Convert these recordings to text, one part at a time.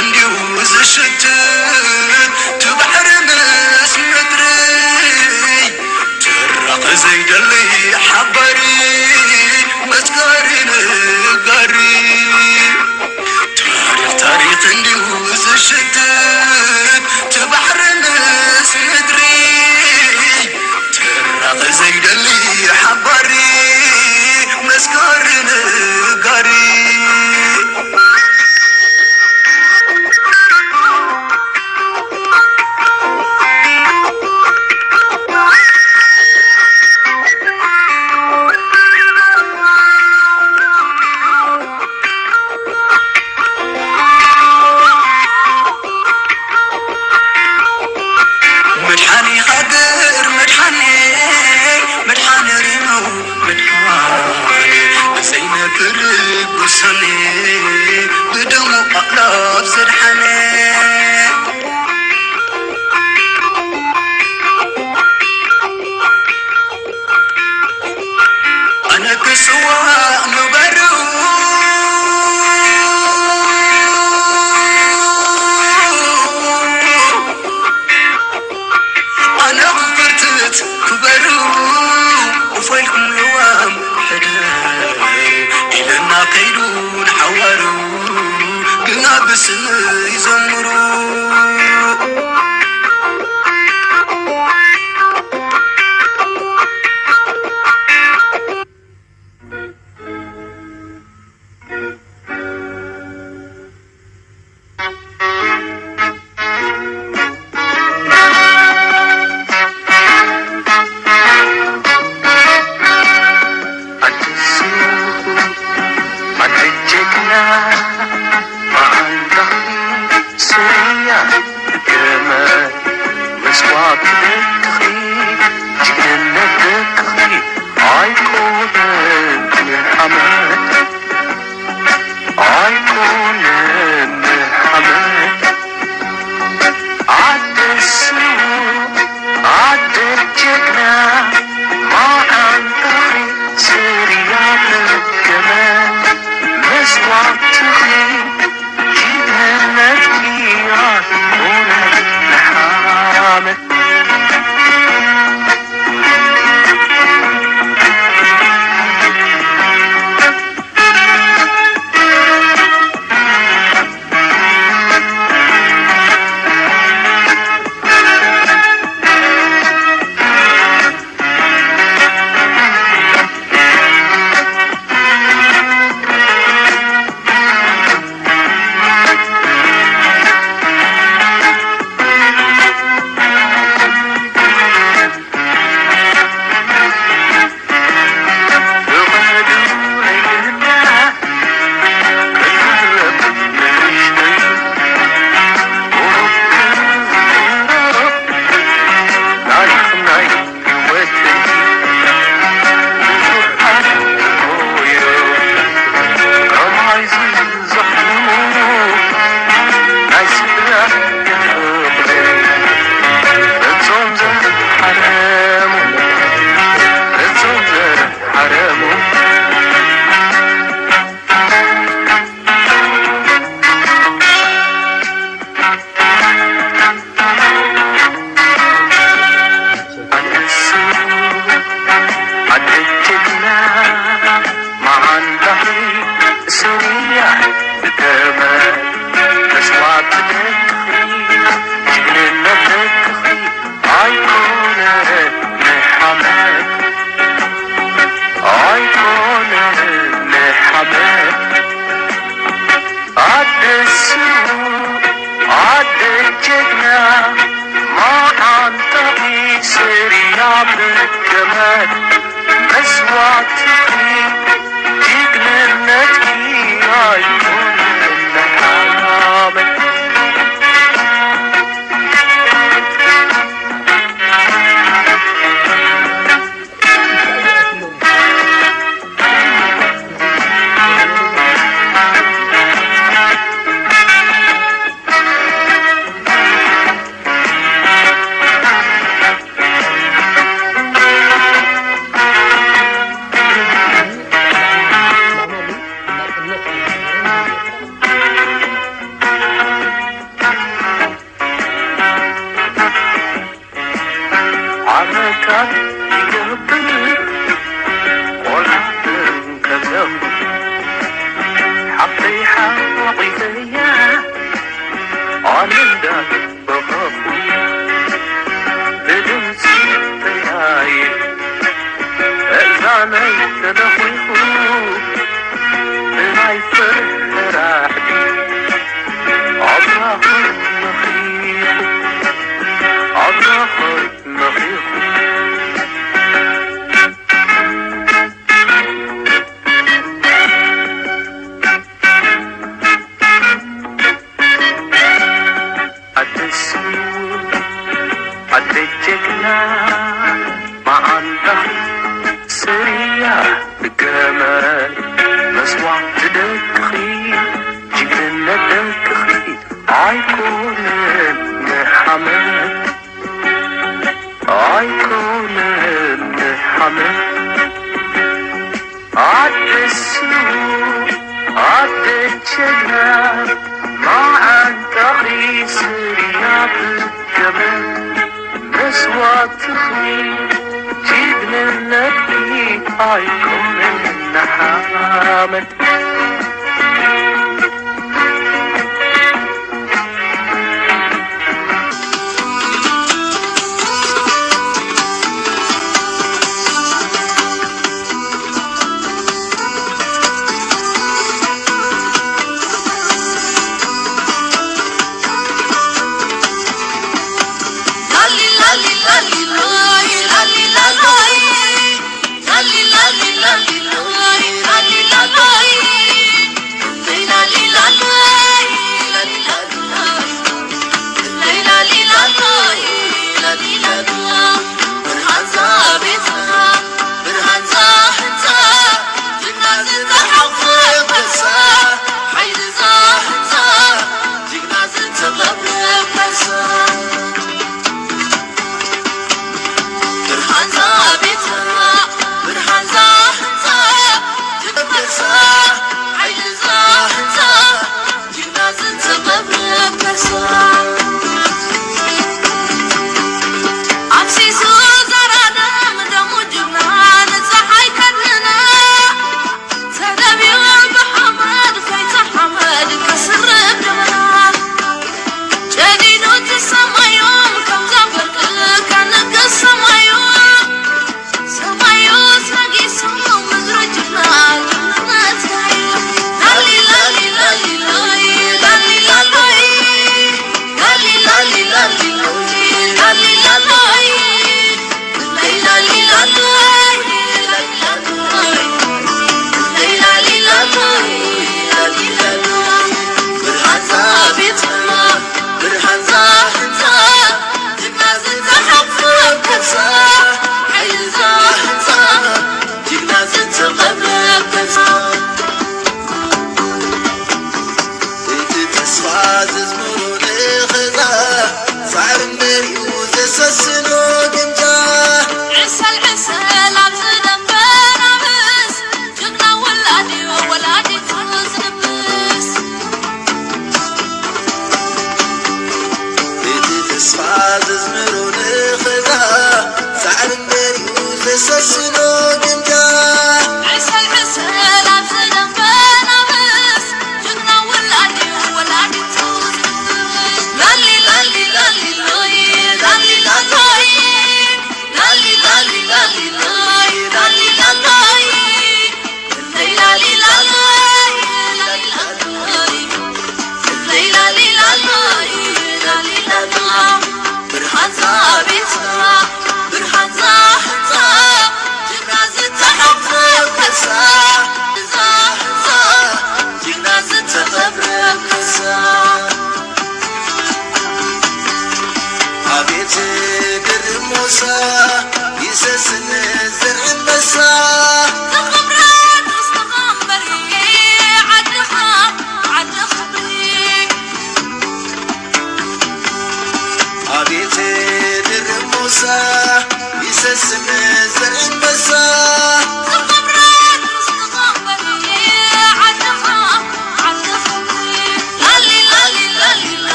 እንዲሁ ዝሽትት ትባሕሪ ምስ ምድሪ ትራቕ ዘይደሊ ሓባሪ መስጋሪ ነጋሪ ታሪኽ ታሪኽ እንዲሁ ዝሽትት ትባሕሪ ምስ ምድሪ ትራቕ ዘይደሊ ሓባሪ መስጋሪ ነጋሪ መድሓኒ ሃገር መድሓኒ መድሓኒ ሪሙ መድሓኒ ዘይነብር ውሳኔ ብደሙ ኣእላፍ ዘድሓነ ኣነ ክስዋእ ንበሩ ኣነ ክፈርትት ክበሩ እፎይልኩም ልዋም ሕደሩ ኢለና ከይዱ ንሓዋሩ ግና ብስም ይዘምሩ ኣደ ጀግና፣ መዓንጣኺ ስርናይ ገመል፣ መስዋእትኺ ጅግንነትኪ ኣይኮነን ንሓመድ።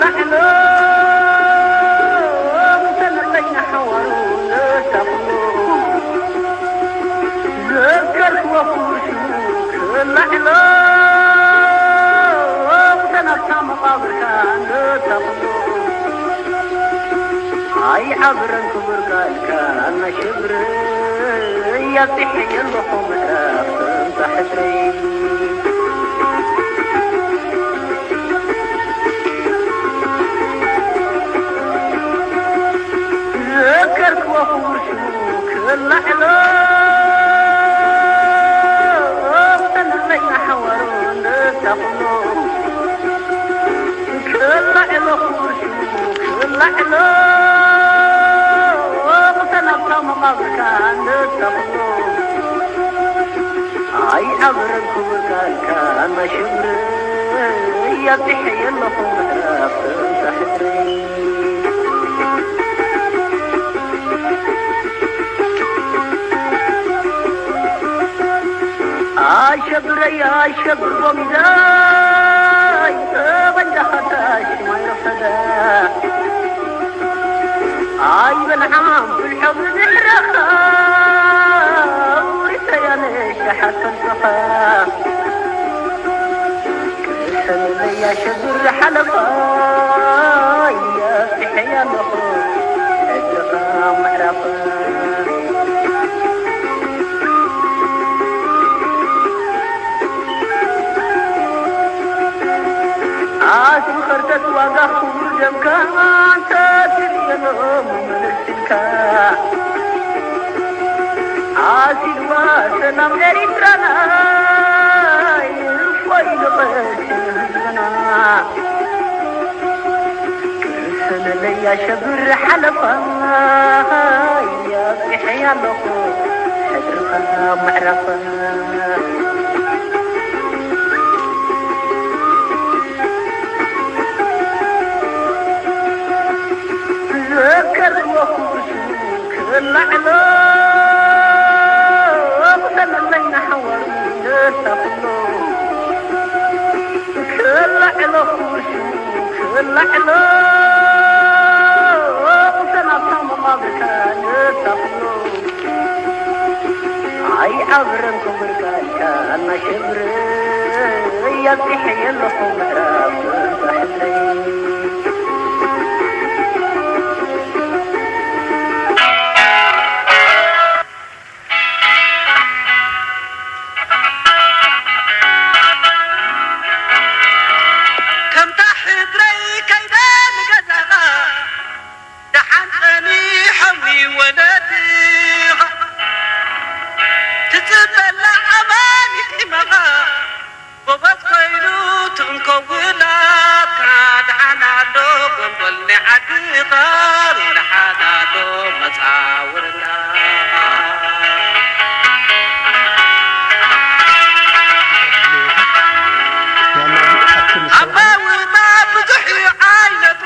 ላዕሎም ተመለይና ሓዋሩ ነሳፍሎ ዘከርክዎ ኩሉ ሽሙ ክላዕሎም ተናብታ መቓብርካ ነሳፍሎ ኣይዓብረን ክቡር ቃልካ ኣናሽብር እያብፅሐ የለኹ ምዕራፍ ጥንታ ሕድሪ ዘከርክዎ ክቡር ሽሙ ክላዕሎ ተመለይና ሓዋሩ ነሳፍሎ ክላዕሎ ክቡር ሽሙ ክላዕሎ ተናብታ መቓብርካ ነሳፍሎ ኣይዓብረን ክቡር ቃልካ ኣናሽብር እያብፅሐ የለኹ ምዕራፍ ጥንታ ሕድሪ ኣሸብረይ ኣሸብር ጎሚዳይ ጠበንጃኻ ታሽማ ይረፈዳ ኣይበልዓም ፍልሖ ብድሕረኻ ውሪሰያ ነሻሓት ተንሰኻ ክሰለለያ ሸብር ሓለፋ እያ ብሕያ ኣለኹ ሕድርኻ ምዕራፍ ኣስቢ ኸርተት ዋጋ ክቡር ደምካ ኣንተ ትርእየሎም መመለስልካ ኣሲልዋ ሰላም ኤሪትራና እፎይ ንቐስን ህዝብና ሰለለያ ሸብር ሓለፋ ያብፅሐ ኣለኹ ሕድርኻ ምዕራፍ ዘከርዎ ኩርሱ ክላዕሎ ሰለለይና ሓዋሩ ነሳፍሎ ክላዕሎ ኩርሱ ክላዕሎ ሰላምታ መቓብርካ ነሳፍሎ ኣይዓብረን ክብር ቃልካ እናሸብር እያብፂሐ የለኹ ምዕራፍ ባሕረይ ከምታ ሕድረይ ከይደ ንገዛኻ ደሓን ጸኒሖም ወለድኻ ትጽበላ ኣማን ይጢመኻ ጎበዝ ኮይኑ ትንከውላካ ደሓን ኣሎ ጎልጎል ናይ ዓድኻ ደሓን ኣሎ መጻውርና ኣባውታ ብዙሕ እዩ ዓይነቱ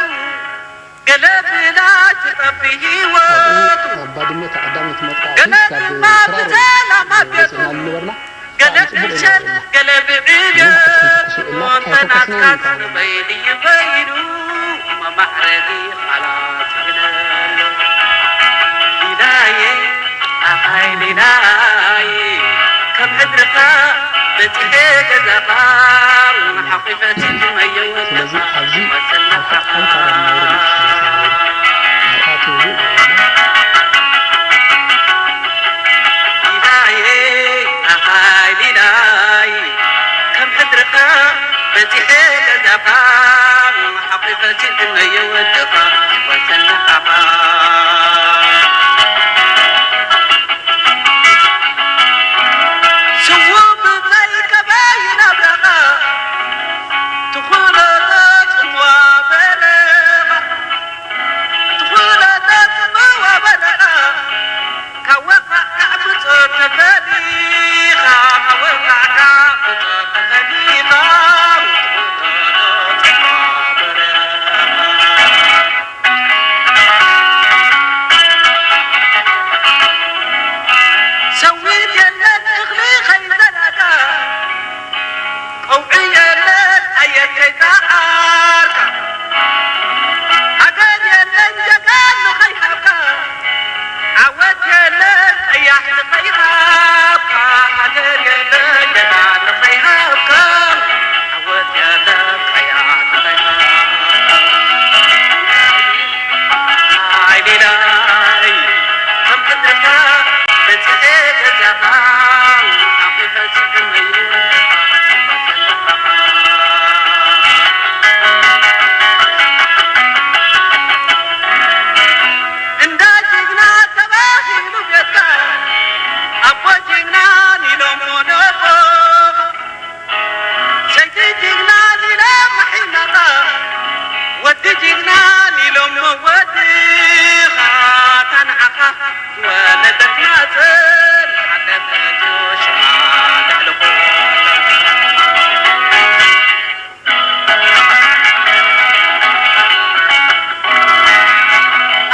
ገለ ብላይ ትጠፊ ህይወቱ ኣብ ባድመ ተቐዳሚት መጥቃዕቲ ገለ ካብ ድማ ሽራሮ ብሰላም ኣብ ቤቱ ወፂእና ዝነበርና። ገለ ብሸል ገለ ብዕብየት ወንተናትካ ክንበይን እዩ በይኑ መማዕረጊ ቃላት ይብለሉ ኢላየ ኣኻይ ሊላይ ከም ሕድርኻ በጺሐ ገዛኻ ሓቒፈ ትጅመየ ስለዚ ኣብዚ ወሰና ኣብ ሓቂ ጠንካራ መውረዲ ስለ ዝነበረ ኣብኣ ትውልድ ኢላየ ኣኻይ ሊላይ ከም ሕድርኻ በጺሐ ገዛኻ ሓቒፈ ትጅመየ ወድኻ ወሰና ሓቓ ስዉእ ብዘይከበይ ናብራኻ ትኹነቶ ጽምዋ በረኻ ትኹነቶ ጽምዋ በረኻ ካብ ወቓዕ ካዕብጾ ተፈሊኻ ካብ ወቓዕ ካዕብጾ ተፈሊኻ ትኹነቶ ጽምዋ በረኻ ወለደት ማፀን ሓቀፈቱ ሽዓ ተሕልፎ።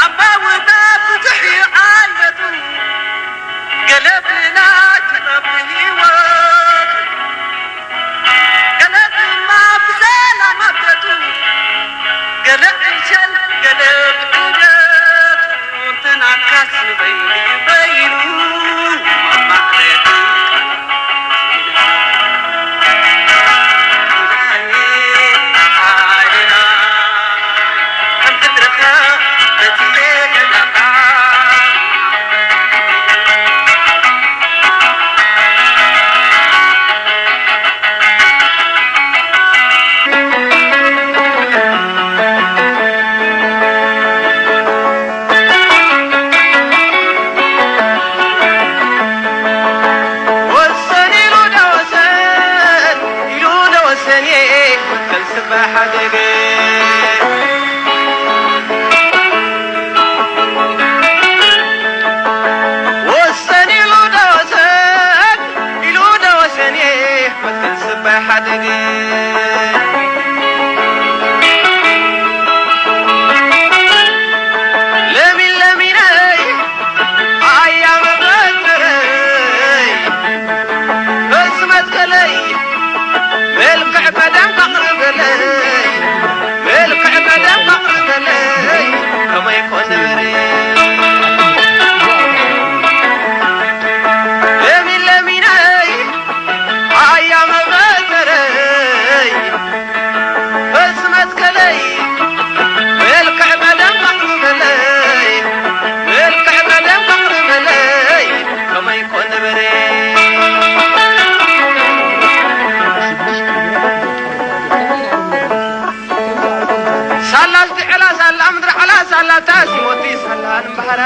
ኣባውታ ብዙሕ እዩ ዓይነቱ፣ ገለ ብናይ ክጠቡ ህይወቱ፣ ገለ ድማ ብሰላም ኣብደቱ፣ ገለ ዕሸል፣ ገለ ብዑደቱ፣ እንተናካስ ንበይኑ በይኑ መማረቱ። ወሰን ኢሉ ዶ ወሰን፣ ኢሉ ዶ ወሰን፣ ይፈተን ስባ ሓደገ። ወሰን ኢሉ ዶ ወሰን፣ ኢሉ ዶ ወሰን፣ ይፈተን ስባ ሓደገ። ለሚን ለሚነይ ኣያ መበደረይ፣ በዚ መትከለይ መልክዕ ቀደም ከቕርበለይ፣ መልክዕ ቀደም ከቕርበለይ፣ ከመይ ኮን ነበረ? ለሚን ለሚነይ ኣያ መበደረይ፣ በዚ መትከለይ መልክዕ ቀደም ከቕርበለይ፣ መልክዕ ቀደም ከቕርበለይ፣ ከመይ ኮን ነበረ? ሳላ ዝድዕላ፣ ሳላ ምድሪ ዓላ፣ ሳላ ታሲሞቲ፣ ሳላ ንባህራ፣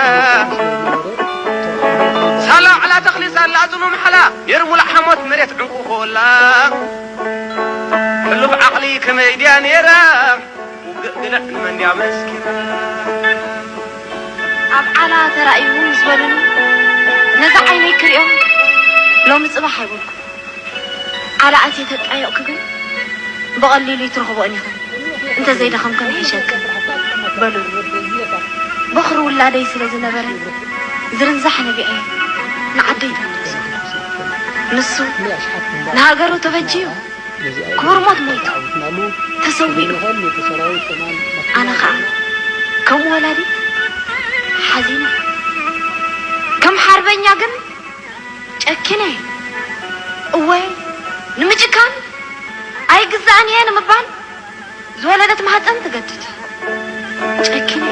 ሳላ ዕላ ተኽሊ፣ ሳላ ጽኑ ምሓላ፣ ነይሩ ሙሉእ ሓሞት መሬት ዕንቁ ኮላ። ሕሉፍ ዓቕሊ ከመይ ድያ ነይራ? ውግእ ግልዕ ንመን ድያ መስኪራ? ኣብ ዓላ ተራእዩ ምስ በሉኒ፣ ነዛ ዓይነይ ክሪኦ ሎሚ ጽባሕ ኣይበልኩ። ዓላ ኣትየ ተጣየቕኩ ግን፣ ብቐሊሉ ኣይትረኽብኦን ኢኻ። እንተ ዘይደኸምካ ምሒሸካ በሉ። በኹሪ ውላደይ ስለ ዝነበረ፣ ዝርንዛሕ ነቢዐ ንዓደይ ተመለስኩ። ንሱ ንሃገሩ ተበጅዩ፣ ክቡር ሞት ሞይቱ፣ ተሰዊኡ። ኣነ ኸዓ ከም ወላዲት ሓዚነ። ከም ሓርበኛ ግን ጨኪነ። እወ፣ ንምጭካን ኣይግዛእን እየ ንምባል ዝወለደት ማህፀን ትገድድ። ጨኪነ።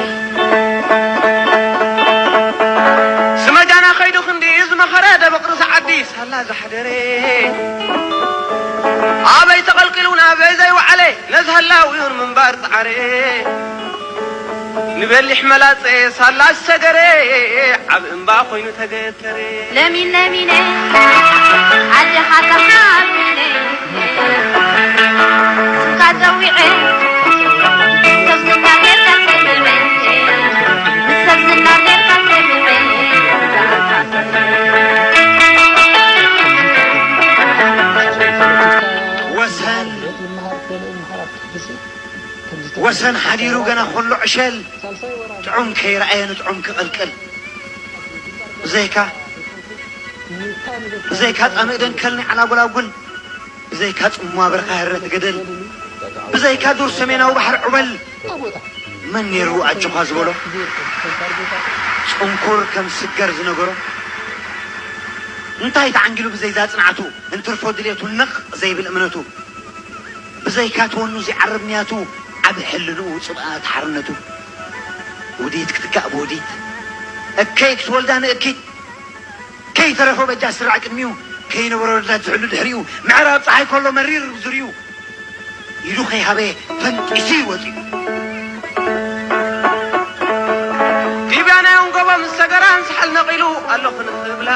ስመጃና ከይዱ ክንዲ ዝመኸረ ደበቕ ርእሲ ዓዲ ሳላ ዝሓደረ። ኣበይ ተቐልቂሉ ናበይ ዘይወዓለ ነዚ ህላዊኡን ምንባር ፃዓረ። ንበሊሕ መላፀ ሳላ ዝሰገረ ዓብ እምባ ኮይኑ ተገ ለሚን ለሚነ ኣዴኻ ተሓሚነ ስምካ ጸዊዐ ሰብ ዝናገር ካሰምዐ ሰብ ዝናገር ካሰምዐ ወሰን ወሰን ሓዲሩ ገና ከሎ ዕሸል ጥዑም ከይረኣየ ንጥዑም ክቕልቅል ብዘይካ ብዘይካ ጻምእ ደንከል ናይ ዓላጉላጉል ብዘይካ ጽምዋ በረኻ ህረት ገደል ብዘይካ ዱር ሰሜናዊ ባሕሪ ዑበል መን ነይሩ ኣጆኻ ዝበሎ ጽንኩር ከም ስገር ዝነገሮ እንታይ ተዓንጊሉ ብዘይዛ ጽንዓቱ እንትርፎ ድሌቱ ነቕ ዘይብል እምነቱ ብዘይካ ተወኑ ዘይዓርብ ንያቱ ዓቢ ሕልንኡ ጽብኣት ሓርነቱ ውዲት ክትካእ ብውዲት እከይ ክትወልዳ ንእኪት ከይተረፎ በጃ ስራዕ ቅድሚኡ ከይነበሮ ረዳት ዝሕሉ ድሕሪኡ ምዕራብ ፀሓይ ከሎ መሪር ዝርዩ ኢዱ ከይሃበ ፈንጢሱ ይወፅዩ ዲብያ ናይ ኣንጎቦ ምስ ሰገራን ሳሕል ነቒሉ ኣሎ ክንኽብላ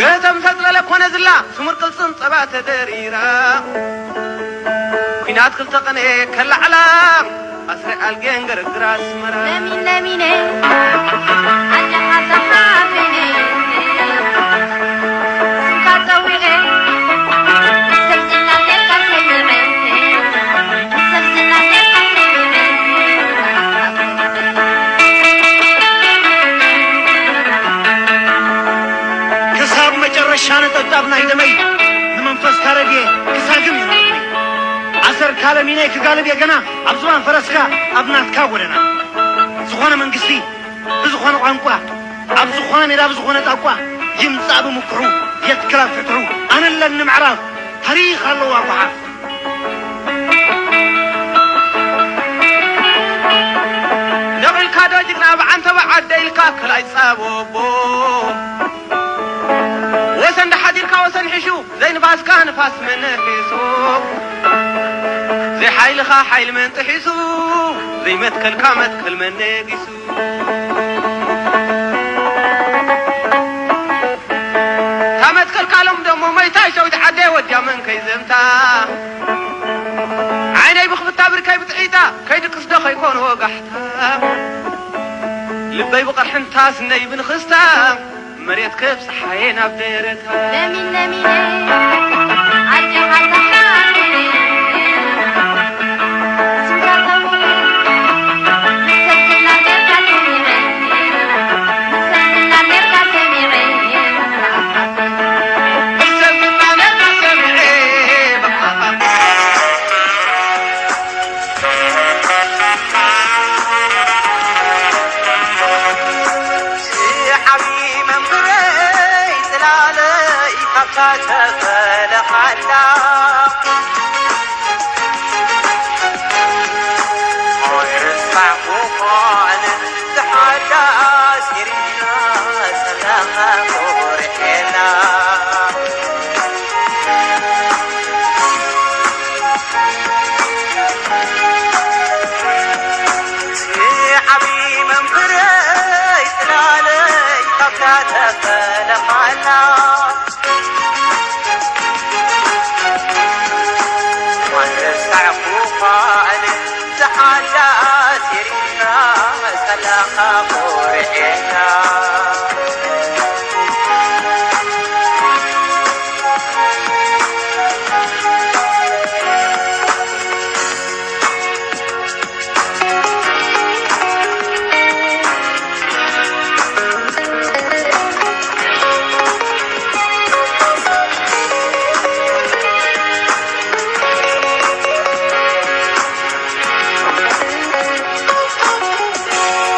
ገተም ተፅለለ ኮነ ዝላ ስሙር ቅልፅም ፀባ ተደሪራ ኲናት ክልተ ቐነ ከላዕላ ኣስረ ኣልጌን ገረግራ ኣስመራ ለሚን ለሚነ ኣጀኻ ተሓፊነ ስምካ ጸዊቐ ሰብዝና ጌርካ ሰሚዐ ሰብዝና ጌርካ ሰሚዐ ክሳብ መጨረሻ ነጠብጣብ ናይ ደመይ ንመንፈስካ ረድየ ክሳግም እዩ ናብተይ። ኣሰርካ ለሚነይ ክጋልብ እየ ገና ኣብ ዝባን ፈረስካ ኣብ ናትካ ጎደና። ዝኾነ መንግስቲ ብዝኾነ ቋንቋ ኣብ ዝኾነ ሜዳ ብዝኾነ ጣቋ ይምጻእ ብምክሩ የትክል ኣብ ፍትሑ ኣነ ኣለኒ ምዕራፍ ታሪኽ ኣለዋ ጓሓፍ። ነቒልካ ዶ ጅግና ብዓንተባ ዓደ ኢልካ ክላይ ጻቦቦ ወሰን ዳሓዲርካ ወሰን ሒሹ ዘይንፋስካ ንፋስ መነፊሱ ዘይሓይልኻ ሓይሊ መን ጥሒሱ ዘይመትከልካ መትከል መን ነጊሱ። ካብ መትከልካ ሎም ደሞ መይታይ ሸዊት ዓደይ ወዲያ መን ከይዘምታ ዓይነይ ብኽፍታ ብርከይ ብጥዒታ ከይድቅስ ዶ ከይኮን ወጋሕታ ልበይ ብቐርሕንታ ስነይ ብንኽስታ መሬት ከብጽሓየ ናብ ደረታ ለሚን ለሚነ ዓዲ ሓሳሓ ስምካ ጸዊዑ ሰብዝና ጌርካ ሰሚዐ ሰብዝና ጌርካ ሰሚዐ ዓብዪ መምህረይ ጽላለይ ካብታ ተፈለኻላ ኣይረሳዕኩኻን ዝሓዳስ ጌርና ሰላም ኮርዔና ዓብዪ መምህረይ ጽላለይ ካብታ ተፈለኻላ ኣይረሳዕኩኻን ዝሓዳስ ጌርና ሰላም ኮርዔና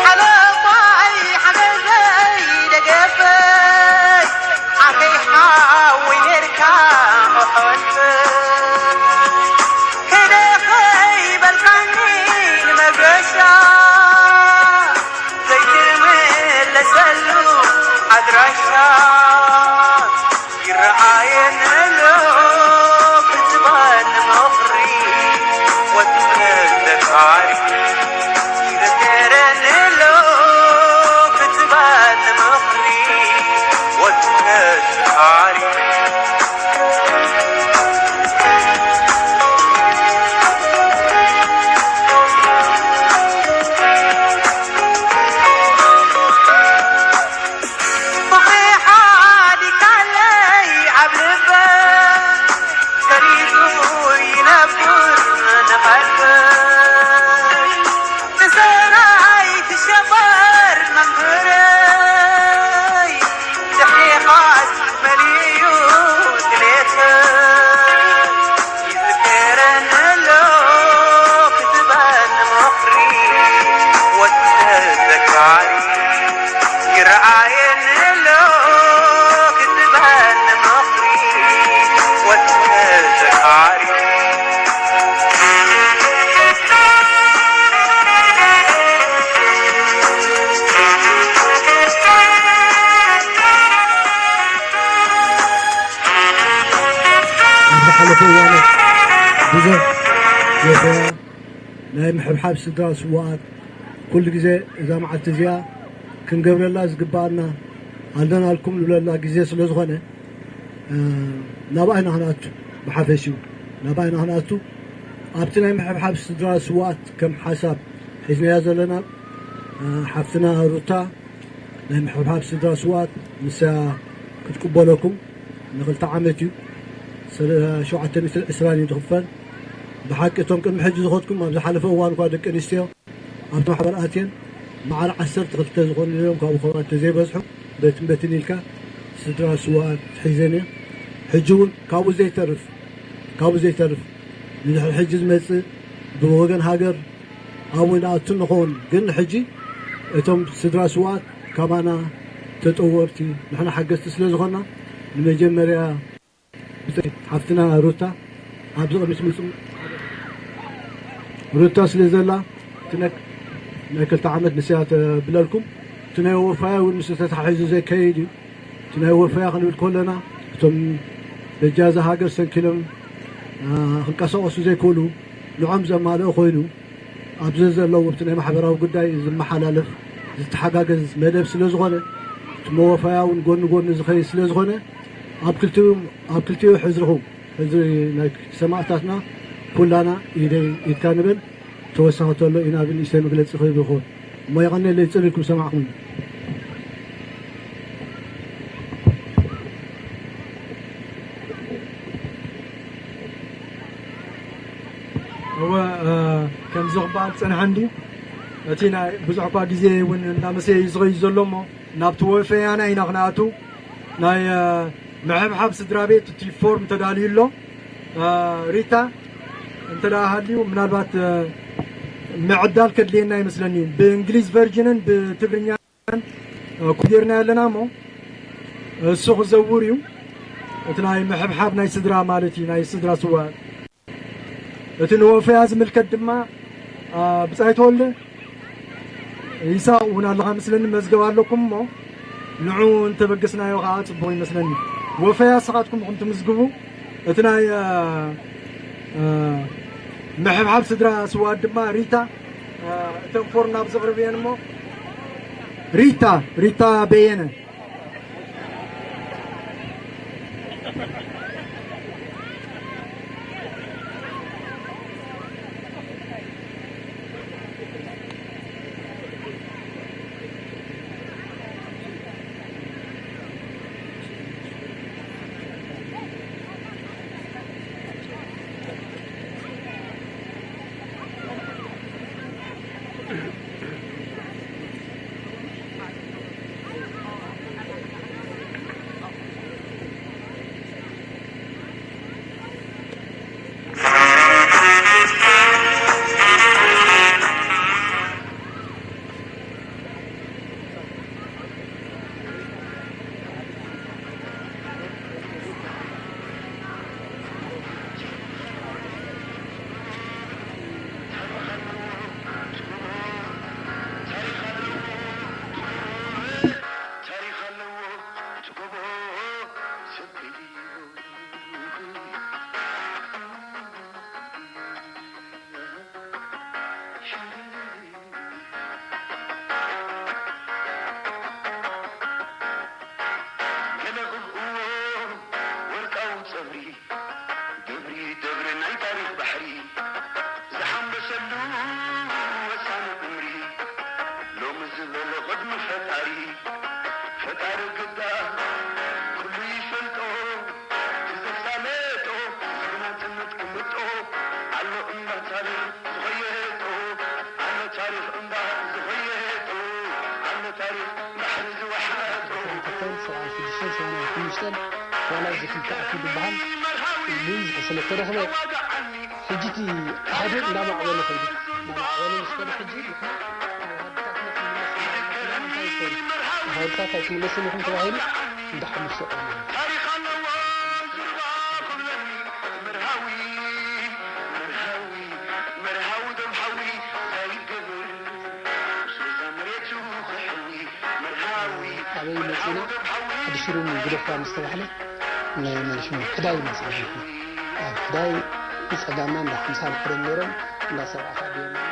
ሓለፋይ ሓገዘይ ደገፈይ ዓርከይ ሓወይ ኔርካ ኣሕዋተይ ከይደ ከይበልካኒ ንመገሻ ዘይትምለሰሉ ኣድራሻ ይረኣየኒ ኣሎ ክትባን ምኽሪ ወትረ ዘካሪ ይዘከረኒ ኣሎ ክትባን ምኽሪ ወትረ ዘካሪ ፍቕሪ ሓዲካለይ ኣብ ልበይ ሰሪጹ ይነብር ንቐልበይ ንሰናይ ትሸበር መምህረይ ድሕሪኻስ መሊኡ ድሌተይ ይዝከረኒ ኣሎ ክትበል ምኽሪ ወዲ ተዘካሪ ይረኣየኒ ኣሎ ክትበል ምኽሪ ወዲ ተዘካሪ ኣብ ዝሓለፈ እዋናት ብዙሕ ዘተ ናይ ምሕብሓብ ስድራ ስዉኣት ኩሉ ግዜ እዛ መዓልቲ እዚኣ ክንገብረላ ዝግባኣና ኣለናልኩም ንብለላ ግዜ ስለ ዝኾነ ናብኣ ኢና ክንኣቱ ብሓፈሽኡ ናብኣ ኢና ክንኣቱ ኣብቲ ናይ ምሕብሓብ ስድራ ስውኣት ከም ሓሳብ ሒዝናያ ዘለና፣ እ፣ ሓፍትና ሩታ ናይ ምሕብሓብ ስድራ ስውኣት ንሳ ክትቅበለኩም ንክልተ ዓመት እዩ። ሰለ-፣ ሸውዓተ ሚእትን ዕስራን እዩ ዝኽፈል። ብሓቂ እቶም ቅድሚ ሕጂ ዝኸድኩም ኣብ ዝሓለፈ እዋን እኳ ደቂ ኣንስትዮ ኣብቲ ማሕበር ኣትየን መዓር ዓሰርተ ክልተ ዝኾኑ ነይሮም፣ ካብኡ ከማን ተዘይበዝሑ በትን በትን ኢልካ ስድራ ስውኣት ሒዘን እየ። ሕጂ እውን ካብኡ ዘይተርፍ፣ ካብኡ ዘይተርፍ ንድሕሪ ሕጂ ዝመጽእ ብወገን ሃገር ኣብኡ ንኣቱ ንኸውን። ግን ሕጂ እቶም ስድራ ስውኣት ካባና ተጠወርቲ ንሕና ሓገዝቲ ስለ ዝኾንና ንመጀመርያ ብጽ-፣ ሓፍትና ሩታ ኣብዚ ቅድሚ ትምጽእ ሩታ ስለ ዘላ እቲ ናይ፣ ናይ ክልተ ዓመት ንስያ ተብለልኩም። እቲ ናይ ወፈያ እውን ምስ ተታሒዙ ዘይከይድ እዩ። እቲ ናይ ወፈያ ክንብል ከለና እቶም በጃ እዛ ሃገር ሰንኪሎም፣ አ፣ ክንቀሳቀሱ ዘይክእሉ ንዖም ዘማልኦ ኮይኑ ኣብዚ ዘለዉ ኣብቲ ናይ ማሕበራዊ ጉዳይ ዝመሓላለፍ ዝተሓጋገዝ መደብ ስለ ዝኾነ እቲ መወፈያ እውን ጎኒ ጎኒ ዝኸይድ ስለ ዝኾነ ኣብ ክልቲኡ፣ ኣብ ክልቲኡ ሕዝርኹም ሕዝሪ ናይ ሰማእታትና ኩላና ኢደይ ኢድካ ንበል። ተወሳኺ ተሎ ኢና ብንእሽተይ መግለጺ ክህብ ይኸውን እሞ የቐንየለይ ጽን ኢልኩም ሰማዕኹም። እወ፣ እ፣ ከምዚ ክበሃል ዝጸንሐ እንድዩ። እቲ ናይ ብዙሕ እኳ ግዜ እውን እናመሰየ እዩ ዝኸይድ ዘሎ እሞ፣ ናብቲ ወፈያና ኢና ክንኣቱ። ናይ፣ እ፣ ምሕብሓብ ስድራ ቤት እቲ ፎርም ተዳልዩ ኣሎ። እ፣ ሪታ፣ እንተ ደኣ ሃልዩ፣ ምናልባት፣ እ፣ ምዕዳል ከድልየና ይመስለኒ። ብእንግሊዝ ቨርጅንን ብትግርኛ እ፣ ኮምፒተርና ኣለና እሞ እሱ ክዘውር እዩ። እቲ ናይ ምሕብሓብ ናይ ስድራ ማለት እዩ፣ ናይ ስድራ ስውኣት። እቲ ንወፈያ ዝምልከት ድማ፣ አ፣ ብጻይ ተወልደ ይሳቕ እውን ኣለኻ መስለኒ፣ መዝገብ ኣለኩም እሞ ንዑ እንተበገስናዮ ከዓ ጽቡቕ ይመስለኒ። ወፈያ ንስኻትኩም ኢኹም ትምዝግቡ። እቲ ናይ፣ አ፣ አ፣ ምሕብሓብ ስድራ ስውኣት ድማ ሪታ፣ አ፣ እተን ፎርም ናብ ዘቕርብ እየን እሞ ሪታ፣ ሪታ በየነ። ገለ ቅብእዎ ወርቃዊ ጸብሪ፣ ደብሪ ደብሪ ናይ ታሪኽ ባሕሪ፣ ዝሓንበሰሉ ወሳኒ ዕምሪ፣ ሎሚ ዝበሎ ቅድሚ ፈጣሪ፣ ፈጣሪ ግዳ ኩሉ ይፈልጦ፣ ተዘሳለጦ፣ ዝናጽነት ክምጦ፣ ኣሎ እምበር ታሪኽ ዝኸየጦ፣ ኣሎ ታሪኽ እምበር ዝኸየጦ፣ ኣሎ ታሪኽ ባሕሪ ዝወሓጦ። ክልተን ሰብዓን ሽዱሽተን ሰማንያን ሓሙሽተን ዋላ እዚ ክልተ ኣኪሉ ዝበሃል ብዙሕ ስለ ተረኽበ፣ ሕጂ እቲ ኣሃዱ እንዳማዕበለ ከይዱ፣ እንዳማዕበለ ምስ ከደ ሕጂ ንሕና ኣብ ሃድታትና ክንምለስ እንዳበልና እንታይ ይኸውን? ኣብ ሃድታት ኣይትምለስን ኢኹም ተባሂሉ እንዳ ሓሙሽተ ቆይሙ። ታሪኽ ኣለዎ ዝርባ ክብለኒ መርሃዊ፣ መርሃዊ፣ መርሃዊ ደም ሓዊ ዘይገብር፣ ስለ መሬቱ ክሕዊ መርሃዊ፣ ኣበይ መጺና? ዓዲ ሽሩም ግደፋ ምስ ተባህለ ናይ መን ሽሙ? ሕዳይ መጺና። ኣብ ሕዳይ ብጸጋምና እንዳ ሓምሳ ንሕደም ነይሮም፣ እንዳ ሰብዓ ከዓ ብየማና።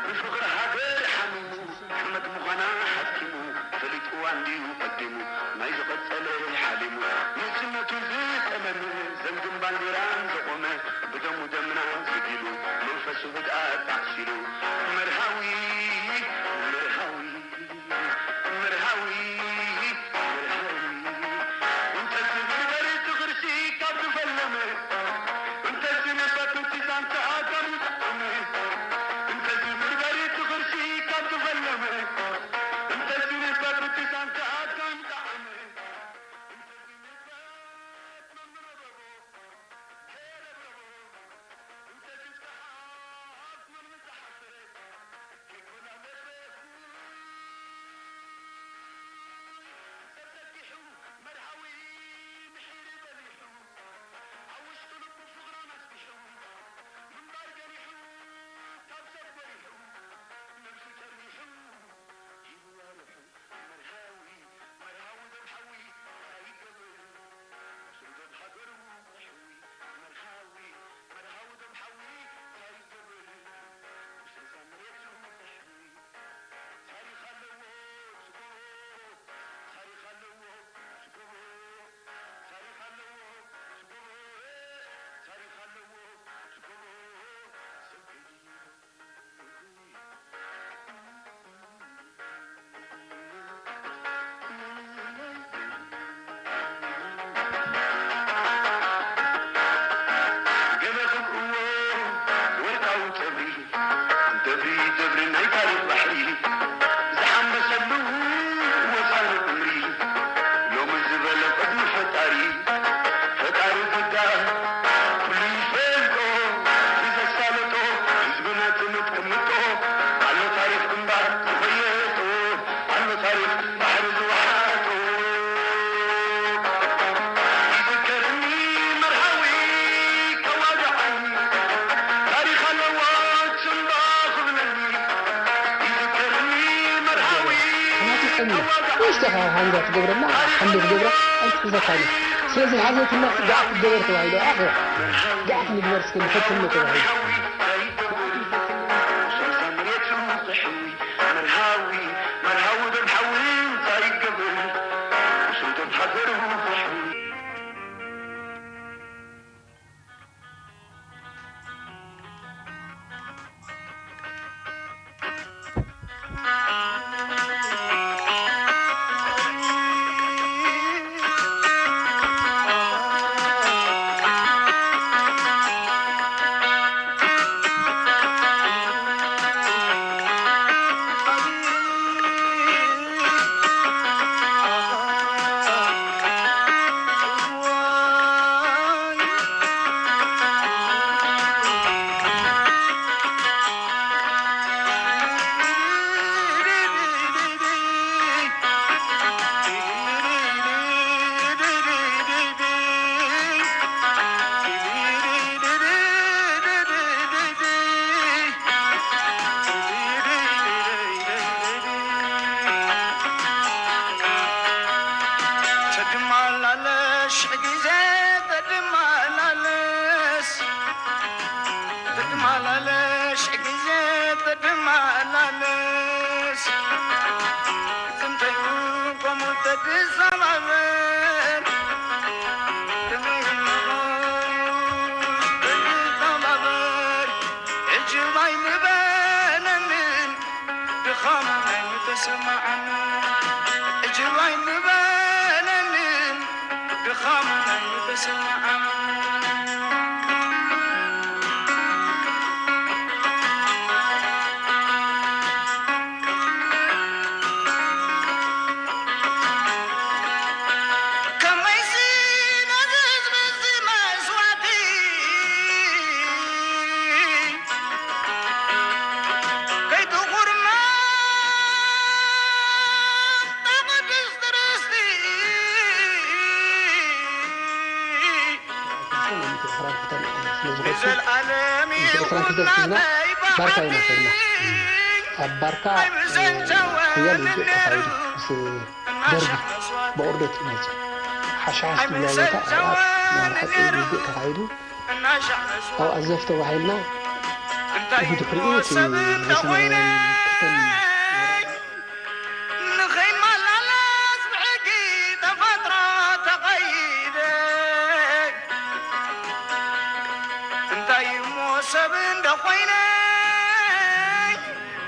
ብፍቕሪ ሃገር ሓሚሙ፣ ሓመድ ምዃና ሓኪሙ፣ ፈሊጥዋ እንድዩ ቀዲሙ፣ ናይ ዝቐጸለ ሓሊሙ፣ ንእስነቱ ዝጠመመ ዘንግን ባንዴራን ደምና ዝግ ኢሉ መንፈሱ ህድኣት ኣዕሲሉ መርሃዊ መርሃዊ መርሃዊ መርሃዊ እንተዝምርበር እቲ ቕርሲ ካብ ዝፈለመ እንተዝንበብ እቲ ዛንታ ካብ ዝጠዓመ እንተዝምርበር እቲ ቕርሲ ካብ ዝፈለመ እንተዝንበብ እቲ ዛንታ ካብ ዝጠዓመ ወይስ ተኻ ሓንዛ ትገብረላ ሓንዶ ትገብራ ኣይትሕዘካን እያ። ስለዚ ሓዘትና ጋዕ ክትገበር ተባሂሉ ኣኽራ ጋዕ ክንግበር እስከ ንፈትኖ ተባሂሉ። ባርካ ኢና ከድና ኣብ ባርካ ሕያል ውግእ ተኻይዱ ምስ ደርጊ ብቑርደት እዩ መፅኡ። ሓሻሓሽ ትብላ ቦታ ኣብኣ ናይ ሓቂ ውግእ ተኻይዱ ኣብኣ ዘፍ ተባሂልና ብድሕሪኡ እቲ ናይ ሰማያውያን ክፍተን ንኸይመላለስ ብሕጊ ተፈጥሮ ተቐይደ እንታይ እዩ ሰብ እንደ ኮይነ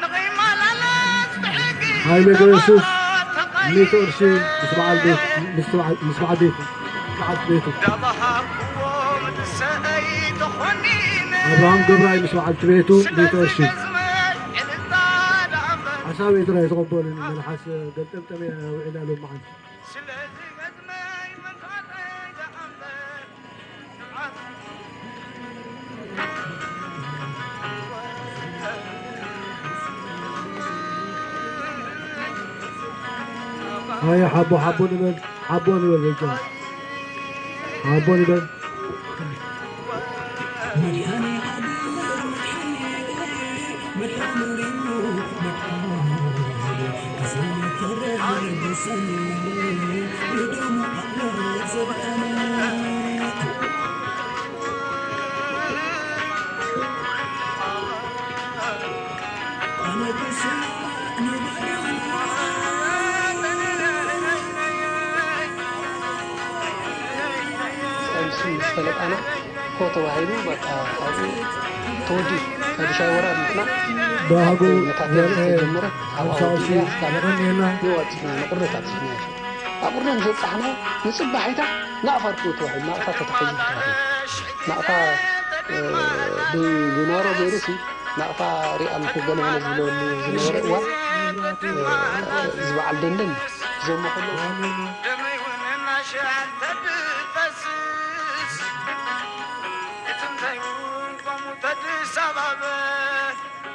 ንኸይመላለስ ብሕጊ ሃይለ ገረሱ ተፈጥሮ ተቐይደ። ሚእቲ ቅርሺ ምስ በዓል ቤት፣ ምስ በዓል፣ ምስ በዓል ቤቱ፣ በዓልቲ ቤቱ። እንዳበሃኩዎ ምድሰአይ ተኾኒነ። ኣብርሃም ገብራይ ምስ በዓልቲ ቤቱ፣ ሚእቲ ቅርሺ። ስለዚ ገዝመ ዕልልታ ደኣ እምበር። ሓሳብ ጥራይ ተቐበሉኒ፣ መልሓስ ገልጠምጠም እየ ውዒለ ሎመዓልቲ። ስለዚ ገዝመይ መስዋዕተይ ደኣ እምበር። ኣየ ሓቦ፣ ሓቦ ንበል፣ ሓቦ ንበል በጃ። ሓቦ ንበል። ቀምሲ ምስ ፈለጣና ኮ ተባሂሉ በቃ ኣብኡ ተወዲኡ። ሳድሻይ ወራር ንሕና ባህጉ ነታ ቴክኒክ ዘርኤ ተጀመረ፣ ኣብ ሓምሳ ኣወዲና ሺሕ እስካብ የቐንየልና። ንወጽና ንቑርደት ኣብጽሕና። ኣብ ቁርደት ምስ በጻሕና ንጽባሒታ ናቕፋ ርክቡ ተባሂሉ፣ ናቕፋ ተታሒዙ ተባሂሉ። ናቕፋ፣ እ፣ ብሊናሮ ገይሩሲ ናቕፋ ሪኣ ኣለኹ ገለ ገለ ዝብለሉ ዝነበረ እዋን፣ እ፣ እዚ በዓል ደንደን ዘሞ ከሎ ደመይ እውን እናሸዐል ተድፈስስ፣ እቲ እንታይ እውን ከምኡ ተድሳባበ።